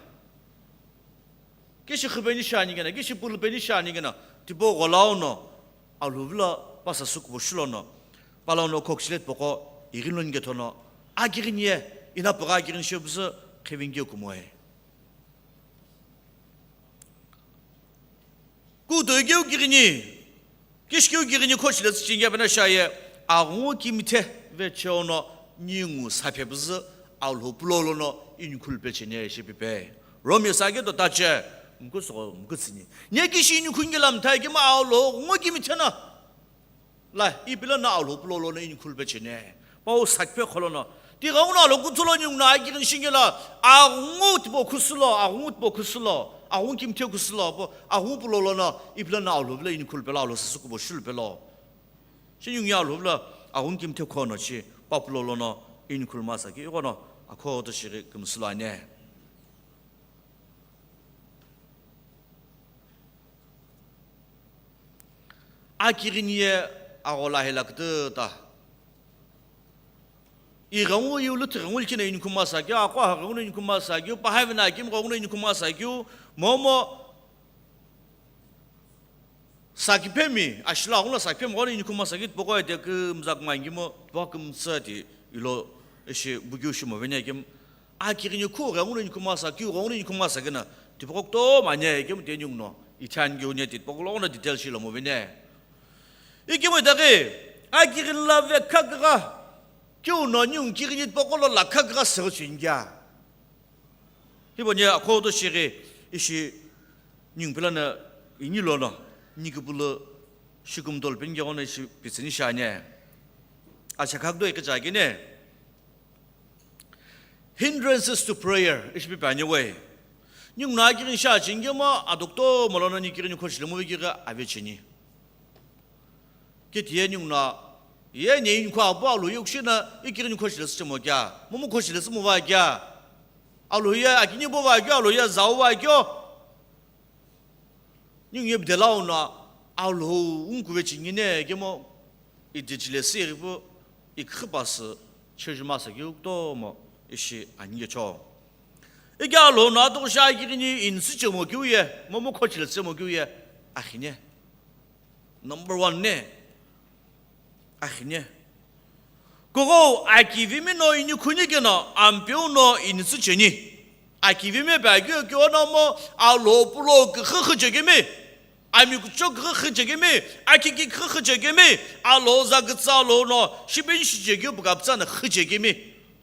Kishi khipeni shiani kena, kishi pulupeni shiani kena, tipaqo lau no, Alhou vilo pasa sukubo shulo no, palo no khokshile tipaqo, ighini lo nike thono, akighini ye, ina pügha akighini shipuzu, khivini keu kumoe. Kutoi keu kighini, kishikeu kighini khoshile tsüchingi apena shaye, aghungu kimithe vecheo no ningu saphe püzü Alhou pulolo no inikhu lu pecheni ishi pipe. Rome sa ke do tache, mkusügho, mkutsüni. Nye kishi inikhu nge lamtha kemo Alhou ghungu kimithe no. Lai, ipilo no Alhou pulolo no inikhu lu pecheni. Pau sakiphe kholo no. Tighenguno Alhou kuthulo ningu no akighini shingela, aghungu tipaqo khusulo, aghungu tipaqo khusulo, aghungu kimithe khusulo, po, aghungu pulolo no, ipilo no Alhou vilo inikhu lu pelo, Alhou sasukubo shulu pelo. Shi ningu ye Alhou vilo, aghungu kimithe khono shi, papulolo no, inikhu lu masa ki, ighono, akhoto shiri kümsülo ane. Akighini ye aghola hela kütüta. Ighengu iu lüthu ghengu likhi no inikhu masa keu, akho aha ghengu no inikhu masa keu, pahavi no akimi ghengu no inikhu masa keu, momu sakiphemi, ashilo aghulo sakiphemi ghengu no inikhu masa keu, tipaqo ite kümza kümangimo, tipaqo kümtsü ti ilo ishi bukeu shimo veni akimi. Akighini khu ghenguno inikhu masa, kiu ghenguno inikhu masa kena, tipaqo kutomo ani kemu te ninguno, ithani keu ne tipaqo lono detail shi lomo vene. Ikemu itaghi, akighini la vekha kagha, kiu no ningu kighini tipaqo lo lakha kagha sewchingya. Hipau ni akhoto shighi ishi ningu pilana ini lono, nikipulo shikumtolo peni ghenguno ishi pitsüni shani. Acha khakdo ikhicha kene. Hindrances to prayer, ishi pi paniwe. Ningu no akighini shi achingemo, ado kutomo lono ni kighini khoshi lemo vekighi avecheni. Kiti ye ningu no, ye ne inikhu apu alu yukshi na, ikighini khoshi lesü chemo kea, momu khoshi lesü mova kea. Alu ye akini bova kea, alu ye zauva kea. Ningu ye bdelauno, Alhou unkuve chingine kemo, idijile siripu, ikhipasü, chejuma sa keu kutomo, ishi ani kecho. Ike Alhou no atoku shi akighini insü chemo keu ye, momu khochile chemo keu ye, akhine. Number one ne. Akhine. Kugho akivimi no inikhuni keno ampeu no initsü cheni. Akivimi pe akeu keu no mo Alhou pulo kükhu chekemi. Ami kucho kükhu chekemi. Akiki kükhu chekemi. Alhou za kütsa Alhou no shipeni shi chekeu pukaptsa no khu chekemi.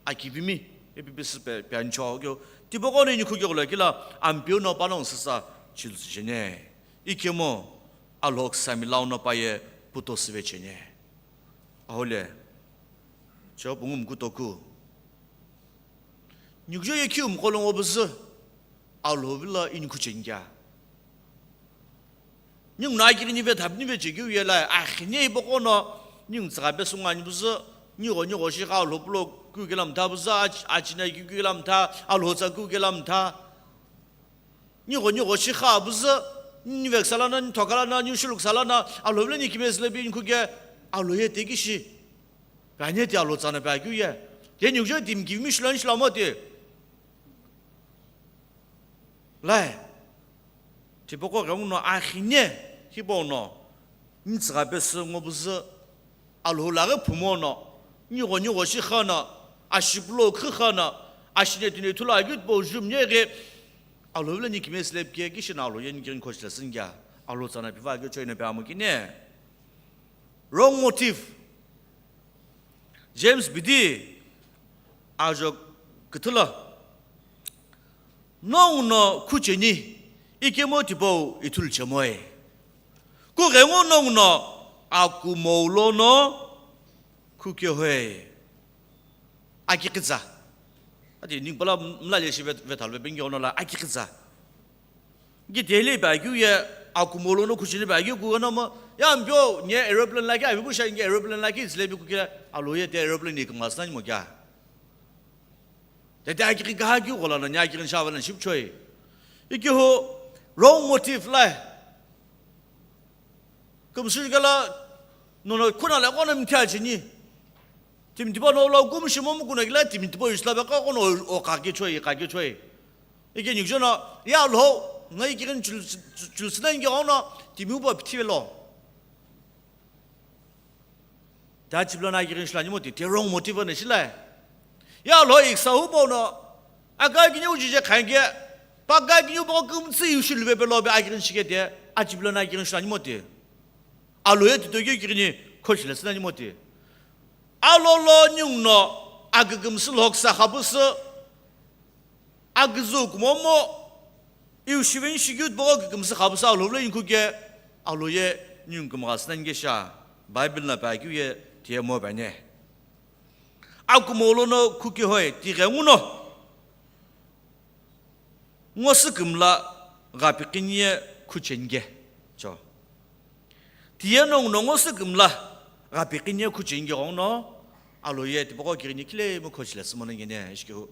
Akivimi. Ipi pisi pe, pe ancho keu. Tipaqo no inikhu keu lo kila ampeu no panongu sasa chilutsu cheni. Ikemu. Alhou ksami launo paye puto süve cheni. Ahole, cho pungu mkutoku. Nikjo ye kiu mkolo ngo buzü, Alhou vilo inikhu cheni kea. Ningu no akighini ve thapini ve chekeu ye la, akhine ipoqo no, ningu tsügha pesu ngani buzü, nigho nigho shi kha Alhou pulo keu kela mtha buzü, ach-, achina keu kela mtha, Alhou tsa keu kela mtha. Nigho nigho shi kha buzü, ni veksa lana, ni thoka lana, ni shuluksa lana, Alhou vilo ni kimesü lepi inikhu ke, Alhou ye tekishi. Pe ani ti Alhou tsana pe akeu ye. Ye nikjo timi kivimi shilani shilamo ti. Lai. Tipaqo ghenguno akhine, hipau no. Ni tsügha pesu ngo buzü, Alhou laghi phumo no, nigho nigho shi kha no, ashi pulo khu kha no, ashi ne tune thulo akeu tipau jumne ghi, Alhou vilo ni kimesü lepike, kishi no Alhou ye ni kighini khoshi lesü kea, Alhou tsana piva keu choino pe amo kine. Wrong motive. James bidi ajo küthülo. Nongu no khu cheni, ikemu tipau ithulu chemoe. Kughengu nongu no akumou lono Khuke hoi. Akikitsa. Ati ningpala mla leshi vet-, vethalve bengi ono la akikitsa. Gitele ba kyu ye akumolo no khuchini ba kyu ku no mo. Ya mpyo nye aeroplane la ki abi bu sha nge aeroplane la ki zile bi ku kila alo ye te aeroplane ni kma sna mo kya. Te te akiki ka kyu gola no nya akiki sha va na ship choi. Iki ho wrong motive la. Kumsui kala, nono kuna le kono mthia chini. Timi tipau no lo kumshi mo mukuna kila timi tipau isla be ka kono o ka ke choi, ka ke choi. Ike nyuk jono, ya lo, ngai kirin chul, chul, chul sina inge ono, timi upa piti lo. Ta chibla na kirin shila ni moti, te wrong motive na shila. Ya lo iksa upa no, aka kini uji je khange, pa ka kini upa kumtsi yushi lube pe lo be akirin shike te, a chibla na kirin shila ni moti. Alo ye tito keu kighini khoshi lesü nani moti. Alo lo ningu no akükümsü lhoksa khabüsü, aküzü kumomo, iu shiveni shikeu tipaqo kükümsü khabüsü alo vüle inkhu ke, alo ye ningu kümghasü nani kesha, Bible na pa keu ye tiye mo bane. Akumo lono khuki hoi, tighengu no. Ngo sükümla ghapiqiniye khuchenge. Cho. Tiye nongu no ngo sükümla ghapiqiniye khuchenge ghono, alo ye tipaqo kighini kile mu khochile sümone ngene, ishikeu.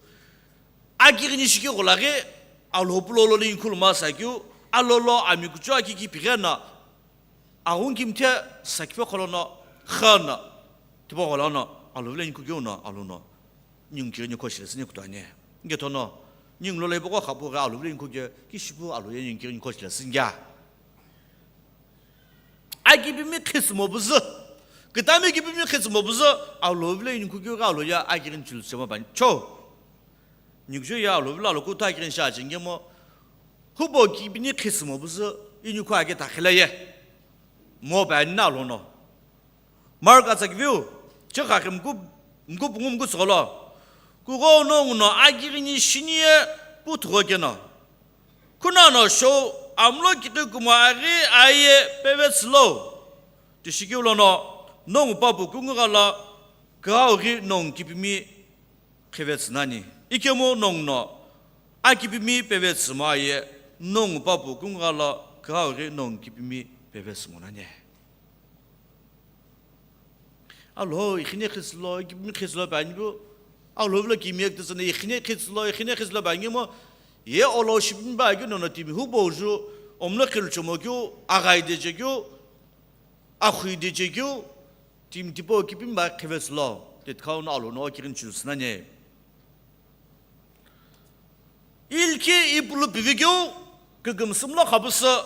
Akighini shikeu gholaghi, alo pulo lo lin khuluma sakeu, alo lo ami kucho akiki pighena, aghungi kimthe sakiphe kholono, khana, tipaqo lono, alo vile inkhu keu no, alo no. Ningu kighini khoshi lesü ni kutane. Nge tono, ningu lo leibo ko khapu ghi alo vile inkhu ke, kishipu alo ye ningu kighini khoshi lesü ngya. Akipimi khisümo buzü. Kitami kipimi khisümo buzü, alo vile inkhu ke ghi alo ye akighini chulu sema ban. Cho. Ningu jo ye alo vile alo kuta akighini sha chingemo. Hubo kipini khisümo buzü, inkhu ake takhila ye. Mo ban na alo no. Mark atsa kiviu, chekha khe mku, mku pungu mku tsügholo. Kugho nongu no akighini shiniye pu thugho keno. Khuna no shou amlo kikhi kumo aghi aye peve tsülo. Tishikeu lono, nongu papu kungugha lo, kau ghi nongu kipimi kheve tsü nani. Ikemu nongu no, akipimi peve tsü mo aye, nongu papu kungugha lo, kau ghi nongu kipimi peve tsü mo nani. Alo, ikhine khisülo, ikipimi khisülo bani bu. Alo vilo kimi ek tsene ikhine khisülo, ikhine khisülo bani mo. Ye olo shipimi ba keu nono timi hubo ju, omlo khilu chomo keu, agai de je keu, akhui de je keu, timi tipo kipimi ba kheve tsülo. Tetkau no alo no kirin chusna ne. Ilki ipulu pivikeu, kükümsümlo khabüsü,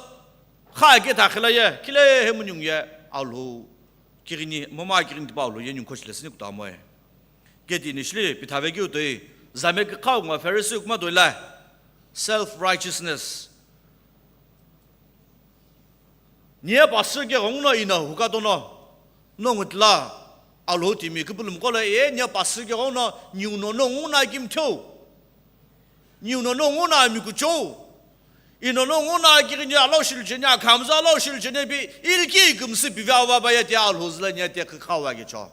kha ake thakhila ye, kile he munyung ye, alo, kighini, mama kighini tipa alo ye nyung khoshi lesü ni kuta moe. Keti initially, pithavekeu toi, zame kükha ngwa Pharisee kuma toi la, self-righteousness. Niye pastor ke ghongu no ino huka tono, nongu tila, alo timi küpülü mkolo, e, niye pastor ke ghongu no, niu no nongu na kimtheu. Niu no nongu na mikuchou. Ino nongu na kighini alo shilucheni, akhamza alo shilucheni, pi, ilki kümsü pivi awa ba ye te alo züla niye te kükhawa ke cho.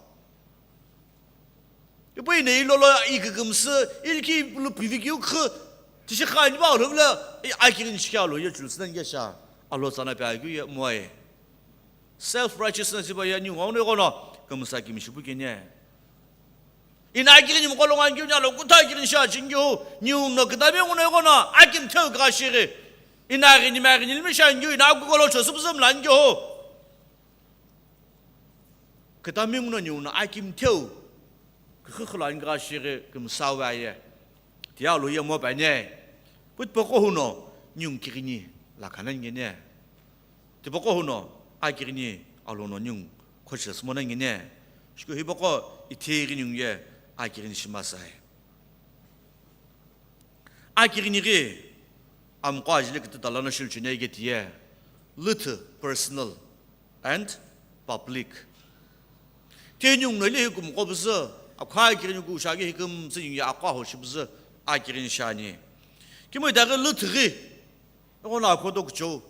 Ipu ine ilolo ikükümsü, ilki ipulu pivikeu khü, tishi kha niba alo vile, i, akighini shikhe alo ye chulsü nani kesha, alo tsana pe akeu ye moe. Self-righteousness iba ye ningu no ighono, kümsa kimi shipu kene. Ina akighini mkolo ngan keu ni alo kuta akighini sha chingeu, ningu no kitami nguno ighono, akimtheu kha shighi. Ina aghini ma aghini limi sha ngeu, ina akukolo chosüpüzü mla ngeu. Kitami nguno ningu no akimtheu, kükhukhula ingha shighi kümsa wa ye. Tiye alo ye mo bane. Pu tipaqo huno ningu kighini lakha nani ngene. Tipaqo huno akighini alo no ningu khoshi lesü mo nani ngene. Shikeu hipaqo ithighi ningu ye akighini shimasae. Akighini ghi amqo ajeli kütü tala no shilucheni ye ketiye, lüthü personal and public. Te ningu no li hi kumqo püzü, akha akighini ku shaghi hi kümtsü ningu ye akha ho shi püzü akighini shani. Kimo itaghi lüthü ghi, ighono akhoto kuchou.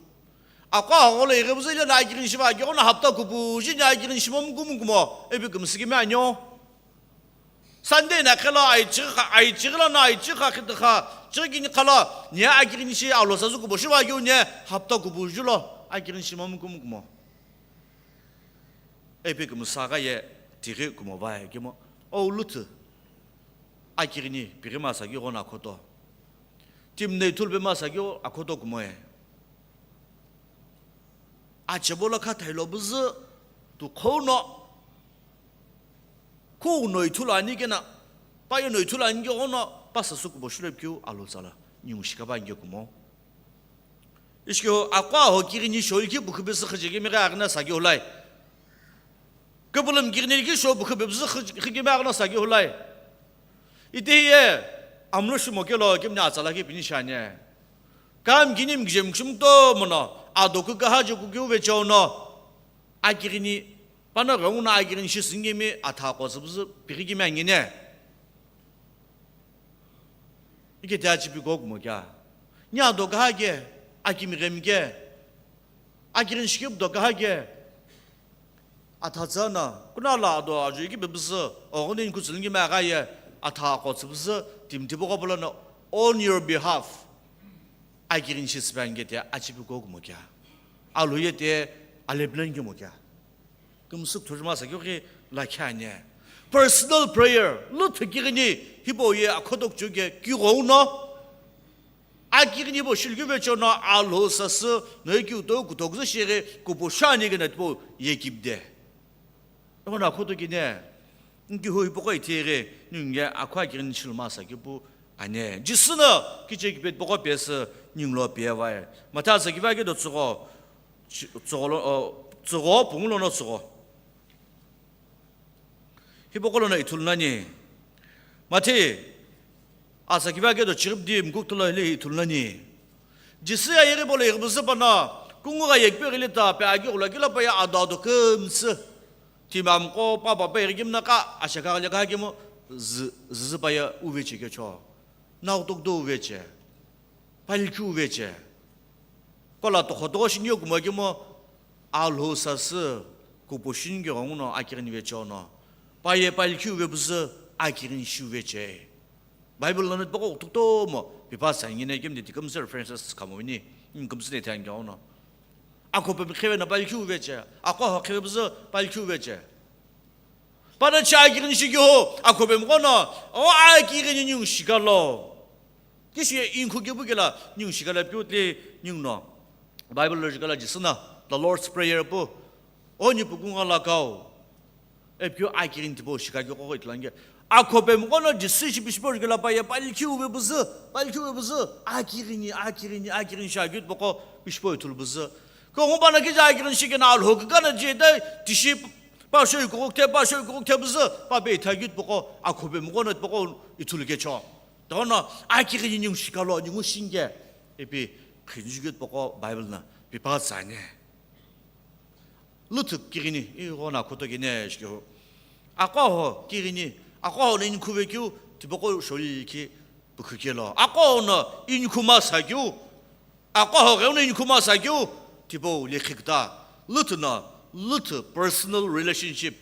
Aqo agholo ighipuzu ile no akirini shiva akighono hapta kupuji ni akirini shimomu kumukumo, ipi kümsü kimi anyo. Sunday na khelo aichighi kha, aichighi lono aichighi kha khitha kha, chighi kini khalo, ni akirini shi alo sazu kubo shiva akighono hapta kupuji lo akirini shimomu kumukumo. Ipi kümsü agha ye tighi kumo vaye kimo. O luthu. Akirini pighi masa kighono akhoto. Timne ithulu pe masa kighono akhoto kumoe. Achebo lo kha thailo buzü tu khou no. Khou no ithulu ani kena. Paye no ithulu ani kighono pasa suku bo shulep kiu alo tsala. Nyungu shikaba nge kumo. Ishkeo aqo aho kirini shoi ki bukhu bisi khijiki mighi aghina sagi hulai. Kupulum kirini ki sho bukhu bisi khijiki mighi aghina sagi hulai. Ite ye amlo shimo kelo kimni atsala ki pini shani. Kam kinim kijem kishim to mono adoku kaha joku kiu vechono. Akirini pano ghengu no akirini shi singimi atha ko zibzi pighi kimi angine. Ike te achipi kokumo kya? Ni ado kaha ke, akimi ghemi ke, akirini shikip do kaha ke. Atha tsana, kuna la ado aju iki bibisi, oghuni nkutsulu ngi magha ye, atha akotsu bisi, timtibo ko polono, on your behalf. Akirini shi sipange te achipi kokumo kya? Alu ye te aleplan kimo kya? Kümsük thujuma sa kyo ki lakhi anye. Personal prayer, luthu kighini, hipau ye akhoto kuchou ke kighou no. Akighini hipau shilukeu vecheono Alhou sasü, noi kiu tou kuthokuzü shighi, kupo shani kena tipau ye kipde. Eno akhoto kine, nkihu hipaqo ithighi, ningu ye akho akighini shiluma sa kipu anye. Jisü no kiche kipe tipaqo pesü, ningu lo pevae. Matha sa kiva ke do tsügho, Chi-, tsügho lo, o, tsügho, pungu lono tsügho. Hipaqo lono ithulu nani. Matha, asa kiva ke do chirip di mkuk tulo hili ithulu nani. Jisü ye yeri polo yeri busu pano, kungu gha yekpe ghili ta pe agi ghula kila pa ye ado ado kümsü. Timi amqo pa pa pe yeri kimna ka, asha ka ghali ka kimo, zü-, züzü pa ye uveche kecho. Nau tok do uveche. Palkhi uveche. Kola tokho tokho shinyo kumo kimo Alhou sasü kupo shinyo ghenguno akighini vecheono. Pa ye palkhi uve busu akighini shi uveche. Bible lono tipaqo tuk tomo, pipa sa ngine kimde tikümsü references kamo ini, in kümsü ne thangi ono. Akhope mkhewe na palkhi uveche, akhoho khewe busu palkhi uveche. Pano chi akighini shikyo, akhope mqono, o akighini ningu shikalo. Kishi inkhu kepu kela ningu shikala piu tle ningu no. Bible lo jikala Jisü no, the Lord's Prayer pu. O nipu kungu la kau. Epikeu akighini tipau shikakeu qo ithulu ange. Akhope mqono Jisü shi pishipo jikala pa ye palkhi uve busu, palkhi uve busu, akighini, akighini, akighini shakeu tipaqo pishipo ithulu busu. Ko ngu pano kija akighini shikena Alhou kikana jete, tishi pa shoi kughuk the, pa shoi kughuk the busu, pa pe ithakeu tipaqo, akhope mqono tipaqo ithulu kecho. Tono akighini ningu shikalo, ningu shinge, ipi khinjukeu tipaqo Bible no pipa tsane. Luthu kighini, ighono akhoto kine shikeu. Aqoho kighini, aqoho no inkhu vekeu, tipaqo shoi ki pukhu kelo. Aqoho no inkhu masa keu, aqoho ghenguno inkhu masa keu, tipau lekhi kta. Luthu no, luthu personal relationship,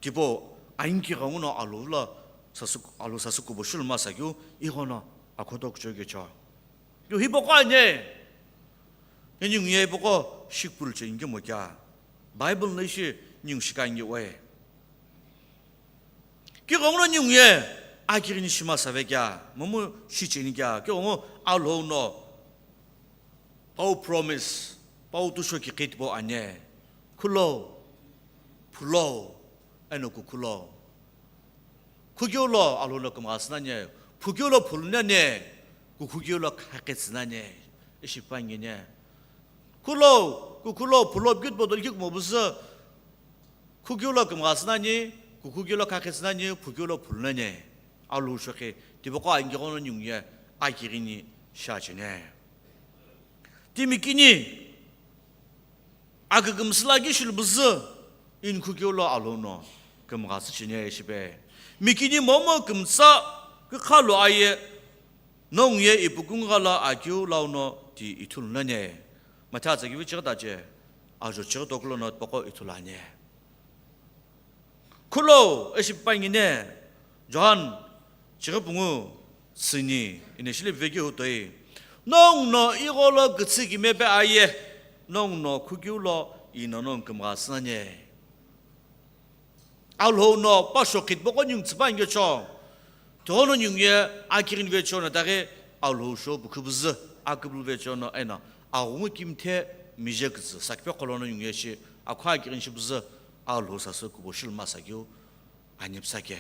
tipau anki ghenguno Alhou lo sasü, Alhou sasü kubo shiluma sa keu, ighono akhoto kuchou kecho. Keu hipaqo anye. Ningu ye hipaqo shikpulu che inge mo kya? Bible no ishi ningu shika inge we. Kighenguno ningu ye akighini shima save kya? Momu shicheni kya? Kighengu Alhou no pau promise, pau tusho ki qitbo anye. Khulo, phulo, eno kukhulo. Khukeu lo Alhou no kümghasü nani, phukeu lo phulu nani, kukhukeu lo khaqhetsü nani, ishi pangi ni. Khulo, kukhulo, phulo, pikeu tipau dolkhi kumo busu, khukeu lo kümghasü nani, kukhukeu lo khaqhetsü nani, phukeu lo phulu nani. Alhou shokhi, tipaqo anki ghono ningu ye akighini shacheni. Timi kini, akükümsü lakhi shilu busu, inkhukeu lo Alhou no kümghasü cheni shipe. Mikini momu kümtsa kükha lo aye, nongu ye ipu kungu gha lo akeu lau no ti ithulu nani. Mathayo atsa kivi chighi tache, ajo chighi toku lono tipaqo ithulu ani. Khulo, ishi pipangine, John chighi pungu tsüni, ino shili vivekeu toi. Nongu no igho lo kütsü kimiye pe aye, nongu no khukeu lo ino nongu kümgha sünanye. Alhou no pasho khitboko ningu tsüpa ngecho. Tono ningu ye akighini vecho no taghi Alhou sho pukhu püzü, akübulu vecho no eno aghungu kimthe mije kütsü sakiphe kholo no ningu ye shi akhu akighini shi püzü Alhou sasü kubo shilma sakeu ani püsake.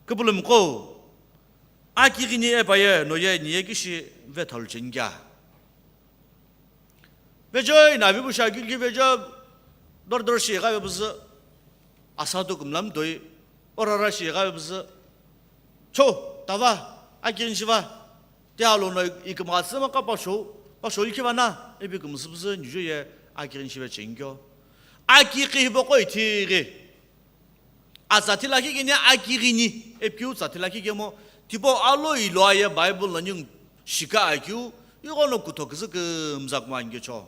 Kübulu mqo akighini epaye no ye niye kishi vethalu chengya. Vechoi, navi busha kiki vecho, dor dor shi gave püzü, asatu kumlam toi, orara shi gave püzü, cho, tava, akighini shiva, te alo no ikümgha tsüma ka pasho, pasho ikhiva na, ipi kümsü püzü, nijo ye, akighini shiva chengyo. Akighi hipaqo ithighi. Atsa thila kikini akighini, epikeu tsa thila kikemo, tipau alo ilo aye Bible lo ningu shika akeu, ighono kutho küzü kümzakuma ngecho.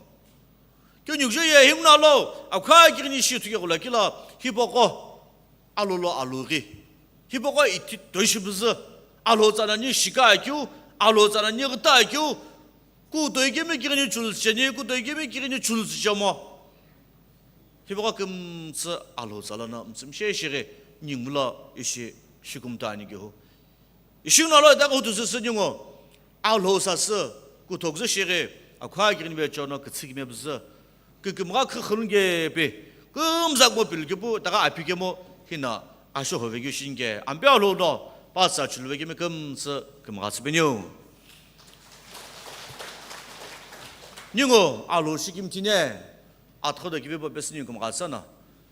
Keu ningu ye hingu nalo, akhu akighini shi thuke ghula kilo, hipaqo, alo lo alughi. Hipaqo ithi toishi püzü, Alhou tsa no ni shika akeu, Alhou tsa no ni ghita akeu, kutoi kemi kighini chulsü cheni, kutoi kemi kighini chulsü chemo. Hipaqo kümtsü Alhou tsa lono mtsümshe shighi ningu lo ishi shikumta ani kehu. Ishi nalo ita kutu süsü ningu Alhou sasü kuthokzü shighi akhu akighini vecho no kütsü kimiye püzü. Kükümgha khükhülunge pi kümzakmo pilu kepu taga api kemo hina asho hove keu shinge. Ampe Alhou no pasa chulu vekemi kümtsü kümgha tsüpeniu. Ningu Alhou shikimthine. Athodo kivi po pesü ningu kümgha tsüna,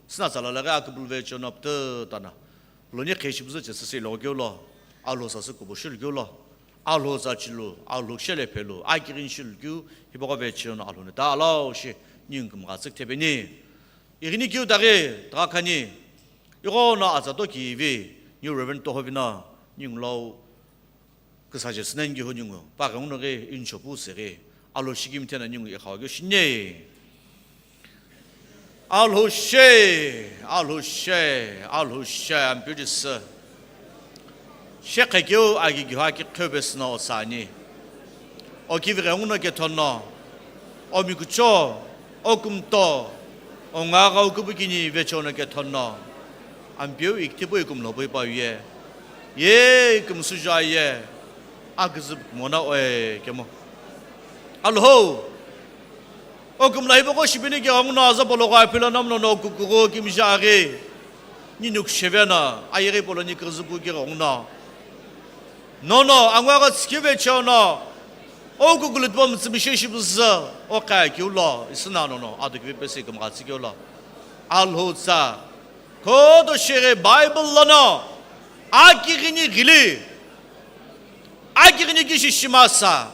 sina tsala laghi akübulu vecho no pütü tana. Loni khe shi püzü che süsü iloghi keu lo, Alhou sasü kubo shilu keu lo, Alhou tsa chilu, Alhou shele phelu, akighini shilu keu, hipaqo vecho no Alhou ni ta alao shi ningu kümgha tsükthepeni. Ighini keu taghi, tagha khani, ighono atsa to kivi, New Reverend Tohovi no, ningu lo, küsaje sünengi hu ningu, paghengu no ghi, inchopu se ghi, Alhou shikimthe no ningu ikhau keu shinei. Alhou she, Alhou she, Alhou she, Ampeu Jisü. Shekhe keu agi giho aki qheu pesü no otsani. O kivi ghengu no kethono, o mikucho, o kumto, o ngagha o kübükini vecho no kethono. Ampeu ikithipu ikumlo pu ipa ye. Ye ikumsü ja ye. Aküzü kumona oe kemo. Alhou. O kumla hipaqo shipini ke ghengu no aza polo gha philo nom no no kukugho kimija aghi. Ningu shevena, ayeghi polo ni kürüzü pu ke ghengu no. Nono, angwa gha tsiki vecho no. O kukulu tbo mtsümshe shi püzü, o kha keu lo, isü na nono, ado kivi pesü kümgha tsü keu lo. Alhou tsa, Khoto shighi Bible lono, akighini ghili, akighini kishi shimasa,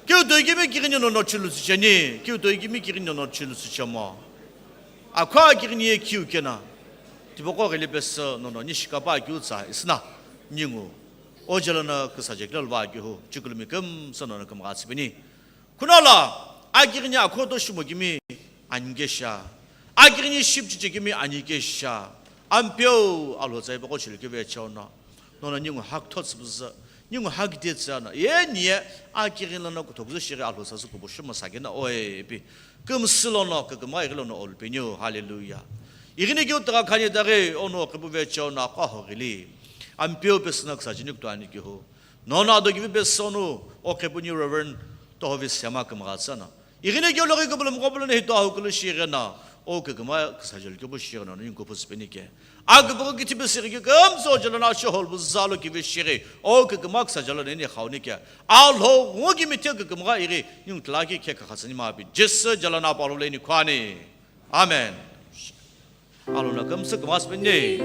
keu toi kimi kighini nono chulu tsücheni, keu toi kimi kighini nono chulu tsüchemo. Akhu akighini ye kiu kena, tipaqo ghili pesü nono ni shikapa kiu tsa isüna, ningu, o jelo no küsaje kile lva kihu, chikulumi kümsü nono kümgha tsüpeni. Khunola, akighini akhoto shimo kimi ani kesha. Akighini shipchiche kimi ani kesha. Ampeu Alhou tsa hipaqo chilike vecho no. Nono ningu hakthotsu püzü. Ningu hakdetsü no. Ye niye akighini lono kuthokzü shighi Alhou sasü kubo shimo sakena oe pi. Kümsü lono, kükümgha ighi lono olupeniu. Hallelujah. Ighini keu tagha khani taghi ono kipu vecho no akwa ho ghili. Ampeu pesü no küsaje ni kutu ani kihu. Nono ado kivi pesü no, o kepuni Reverend Tohovi Sema kümgha tsüna. Ighini keu loghi kübülü mqo pülü no hito ahu kulu shi ighena, o kükümgha küsaje lu kepu shi ighena, ningu kupu tsüpeni ke. Aküpüghü kithi pesü ighi kümtso jelo no asho hol püzü zalo kivi shighi, o kükümgha küsaje lu nini khauni ke. Alhou ngu kimithe kükümgha ighi, ningu tla ki khe khakhatsüni ma pi. Jisü jelo no apalo leni khwani. Amen. Alhou no kümsü kümgha tsüpeni.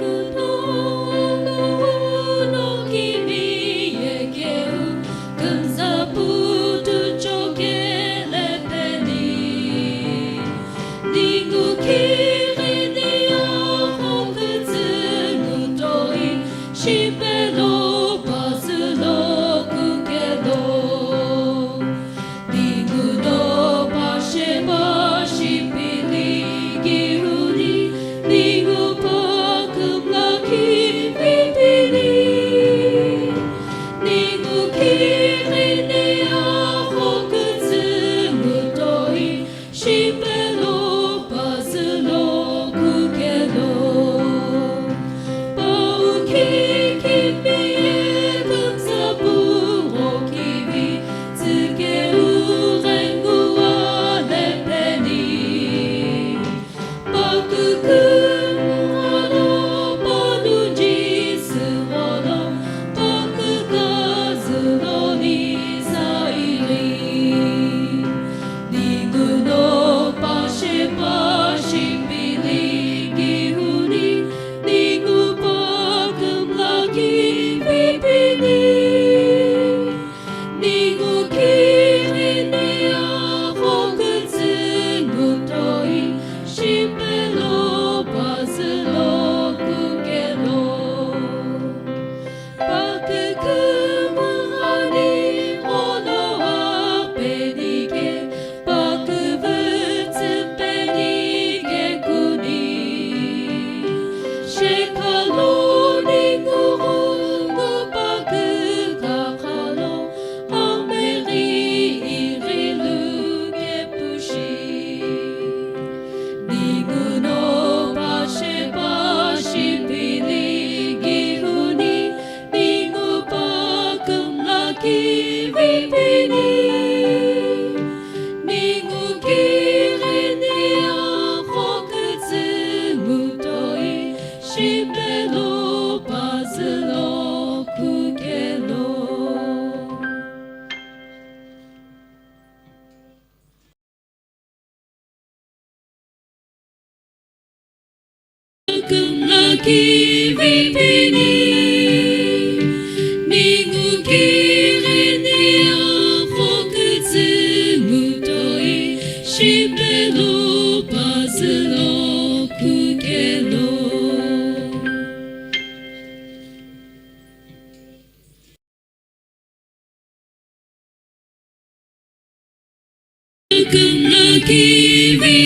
Shipelo pazülo kukelo. Kümla kivipini, ningu kighini afo kütsü ngutoi, shipelo pazülo kukelo. Kümla kivi